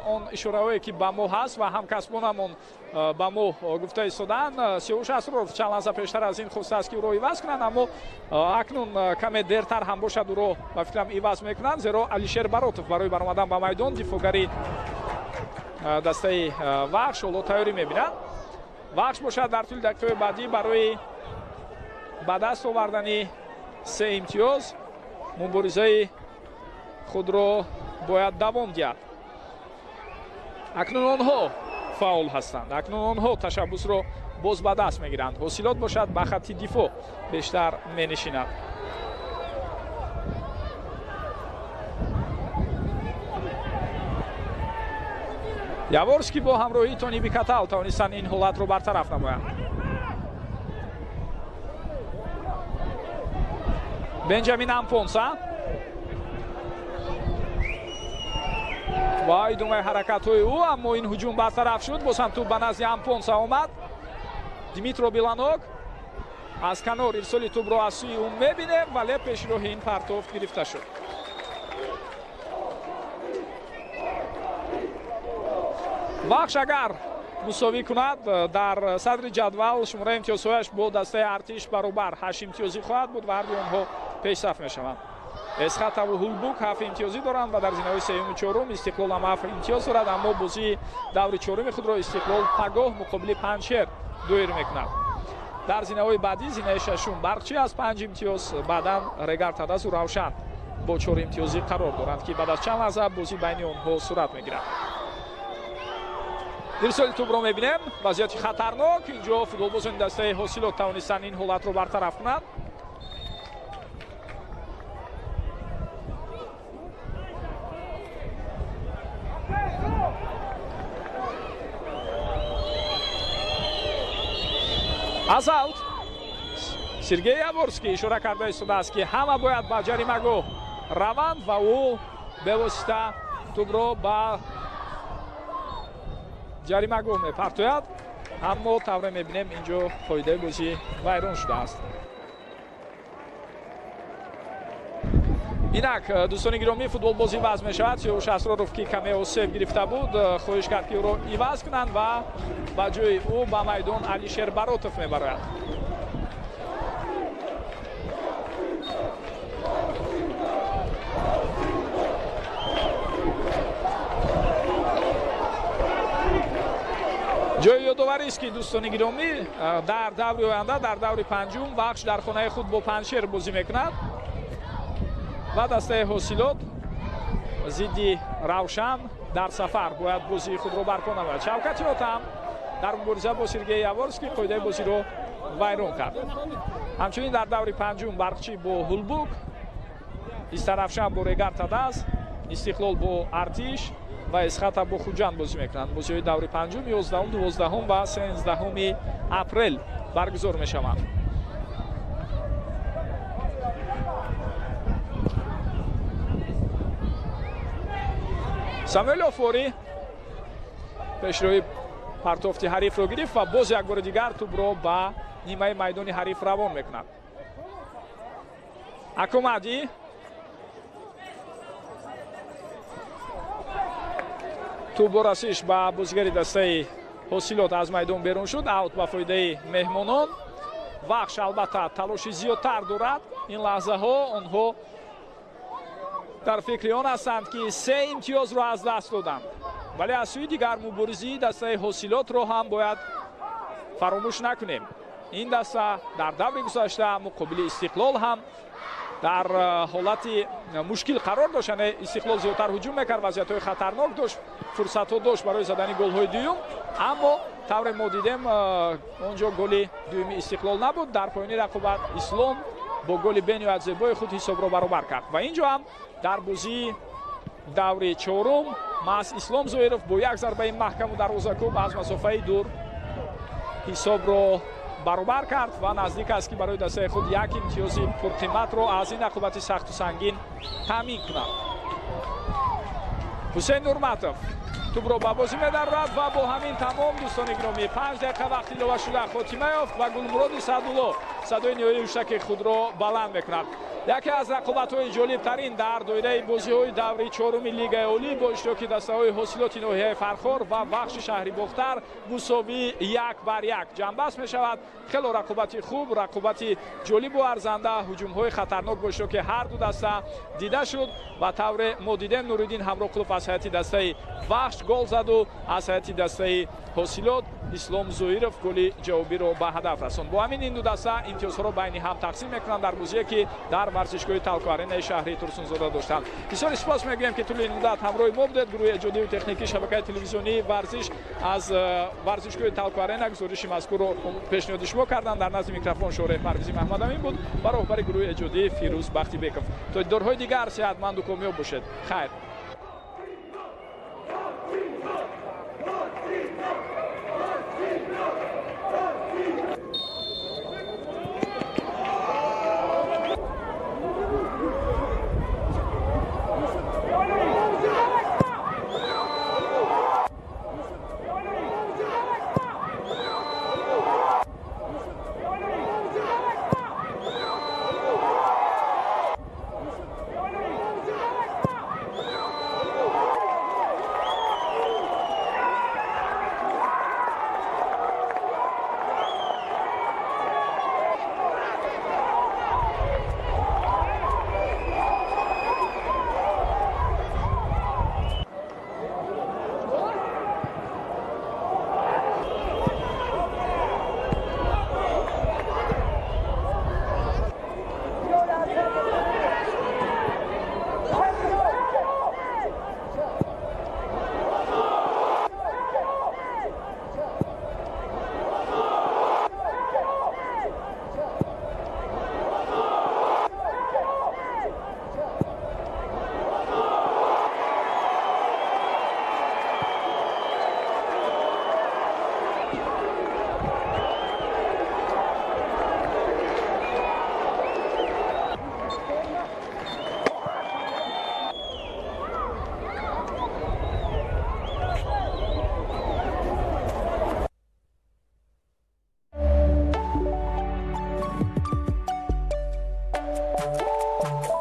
[SPEAKER 1] он ишораҳое ки ба мо ҳаст ва ҳамкасбонамон ба мо гуфта истодаанд, Сиёвуш Асроров чанд лаҳза пештар аз ин хостааст, ки ӯро иваз кунанд, аммо акнун каме дертар ҳам бошад, ӯро ба фикрам иваз мекунанд, зеро Алишер Баротов барои баромадан ба майдон, дифоъгари дастаи Вахш, ҳоло тайёрӣ мебинад. Вахш бошад дар тӯли дақиқаҳои баъдӣ барои ба даст овардани се имтиёз муборизаи худро бояд давом диҳад. Акнун онҳо фаъол ҳастанд, акнун онҳо ташаббусро боз ба даст мегиранд. Ҳосилот бошад ба хатти дифоъ бештар менишинад. Яворский бо ҳамроҳии Тони Бикатал тавонистанд ин ҳолатро бартараф намоянд. Бенҷамин Ампонса ва идомаи ҳаракатҳои ӯ, аммо ин ҳуҷум бартараф шуд. Боз ҳам тӯб ба назди Ампонса омад. Дмитро Биланок аз канор ирсоли тӯбро аз сӯи ӯ мебинем, вале пешроҳи ин партофт гирифта шуд. Вахш агар мусовӣ кунад, дар садри ҷадвал шумораи имтиёзҳояш бо дастаи Артиш баробар 8 имтиёзӣ хоҳад буд ва ҳарду онҳо пешсаф мешаванд. Эсхатаву Ҳулбук 7 имтиёзӣ доранд ва дар зинаҳои сеюму чорум Истиқлол ҳам 7 имтиёз дорад, аммо бозии даври чоруми худро Истиқлол пагоҳ муқобили Панҷшер доир мекунад. Дар зинаҳои баъдӣ, зинаи шашум, Барқчӣ аз 5 имтиёз, баъдан Регар Тадазу Равшан бо 4 имтиёзӣ қарор доранд, ки баъд аз чанд лаҳза бозӣ байни онҳо сурат мегирад. Ирсоли тӯбро мебинем, вазъияти хатарнок. Инҷо футболбозони дастаи Ҳосилот тавонистанд ин ҳолатро бартараф кунанд. Аз аут Сергей Яворский ишора карда истодааст, ки ҳама бояд ба ҷаримагоҳ раванд ва ӯ бевосита тӯбро ба ҷаримагоҳ мепартояд, аммо тавре мебинем, инҷо қоидаи бозӣ вайрон шудааст. Инак, дӯстони гиромӣ, футболбозӣ иваз мешавад. Сиёвуш Асроров, ки каме осеб гирифта буд, хоҳиш кард, ки ӯро иваз кунанд ва ба ҷои ӯ ба майдон Алишер Баротов мебарояд. Ҷои ёдоварист, ки дӯстони гиромӣ, дар даври оянда, дар даври панҷум, Вахш дар хонаи худ бо Панҷшер бозӣ мекунад ва дастаи Ҳосилот зидди Равшан дар сафар бояд бозии худро барпо намояд. Шавкати Отам дар мубориза бо Сергей Яворский қоидаи бозиро вайрон кард. Ҳамчунин дар даври панҷум Барқчӣ бо Ҳулбук, Истарафшан бо Регар Тадаз, Истиқлол бо Артиш ва Эсхата бо Хуҷанд бозӣ мекунанд. Бозиҳои даври панҷум 11, 12 ва 13 апрел баргузор мешаванд. Самуэл Офори пешроҳи партофти ҳарифро гирифт ва боз як бори дигар тӯбро ба нимаи майдони ҳариф равон мекунад. Акомади тӯб бо расиш ба бозигари дастаи Ҳосилот аз майдон берун шуд. Аут ба фоидаи меҳмонон. Вахш албатта талоши зиёдтар дорад. Ин лаҳзаҳо онҳо дар фикри он ҳастанд, ки се имтиёзро аз даст доданд, вале аз сӯи дигар муборизии дастаи Ҳосилотро ҳам бояд фаромӯш накунем. Ин даста дар даври гузашта муқобили Истиқлол ҳам дар ҳолати мушкил қарор дошт, яъне Истиқлол зиёдтар ҳуҷум мекард, вазъиятҳои хатарнок дошт, фурсатҳо дошт барои задани голҳои дуюм, аммо тавре мо дидем, он ҷо голи дуюми Истиқлол набуд. Дар поёни рақобат Ислом бо голи бениҳоят зебои худ ҳисобро баробар кард ва ин ҷо ҳам дар бозии даври чорум маҳз Ислом Зоиров бо як зарбаи маҳкаму дарвозакӯб аз масофаи дур ҳисобро баробар кард ва наздик аст, ки барои дастаи худ як имтиёзи пурқиматро аз ин рақобати сахту сангин таъмин кунад. Ҳусейн Нурматов тӯбро ба бозӣ медарорад ва бо ҳамин тамом, дӯстони гиромӣ, 5 дақиқа вақти иловашуда хотима ёфт ва Гулмуроди Саъдулло садои ниҳоии ҳуштаки худро баланд мекунад. Яке аз рақобатҳои ҷолибтарин дар доираи бозиҳои даври чоруми Лигаи Олӣ бо иштироки дастаҳои Ҳосилоти ноҳияи Фархор ва Вахши шаҳри Бохтар мусовии 1-1 ҷамъбаст мешавад. Хело рақобати хуб, рақобати ҷолибу арзанда, ҳуҷумҳои хатарнок бо иштироки ҳар ду даста дида шуд ва тавре мо дидем, Нуриддин Ҳамроқулов аз ҳайати дастаи Вахш гол заду аз ҳайати дастаи Ҳосилот Ислом Зоиров голи ҷавобиро ба ҳадаф расонд. Бо ҳамин ин ду даста имтиёзҳоро байни ҳам тақсим мекунанд дар бозие, ки дар варзишгоҳи Талко-Аренаи шаҳри Турсунзода доштанд. Бисёри сипос мегӯем, ки тӯли ин муддат ҳамроҳи мо будед. Гурӯҳи эҷодию техникии шабакаи телевизионии Варзиш аз варзишгоҳи Талко-Арена гузориши мазкурро пешниҳоди шумо карданд. Дар назди микрофон Шореҳ Парвизи Маҳмадамин буд ва роҳбари гурӯҳи эҷодӣ Фирӯз Бахтибеков. То дидорҳои дигар сеҳатманду комёб бошед. Хайр.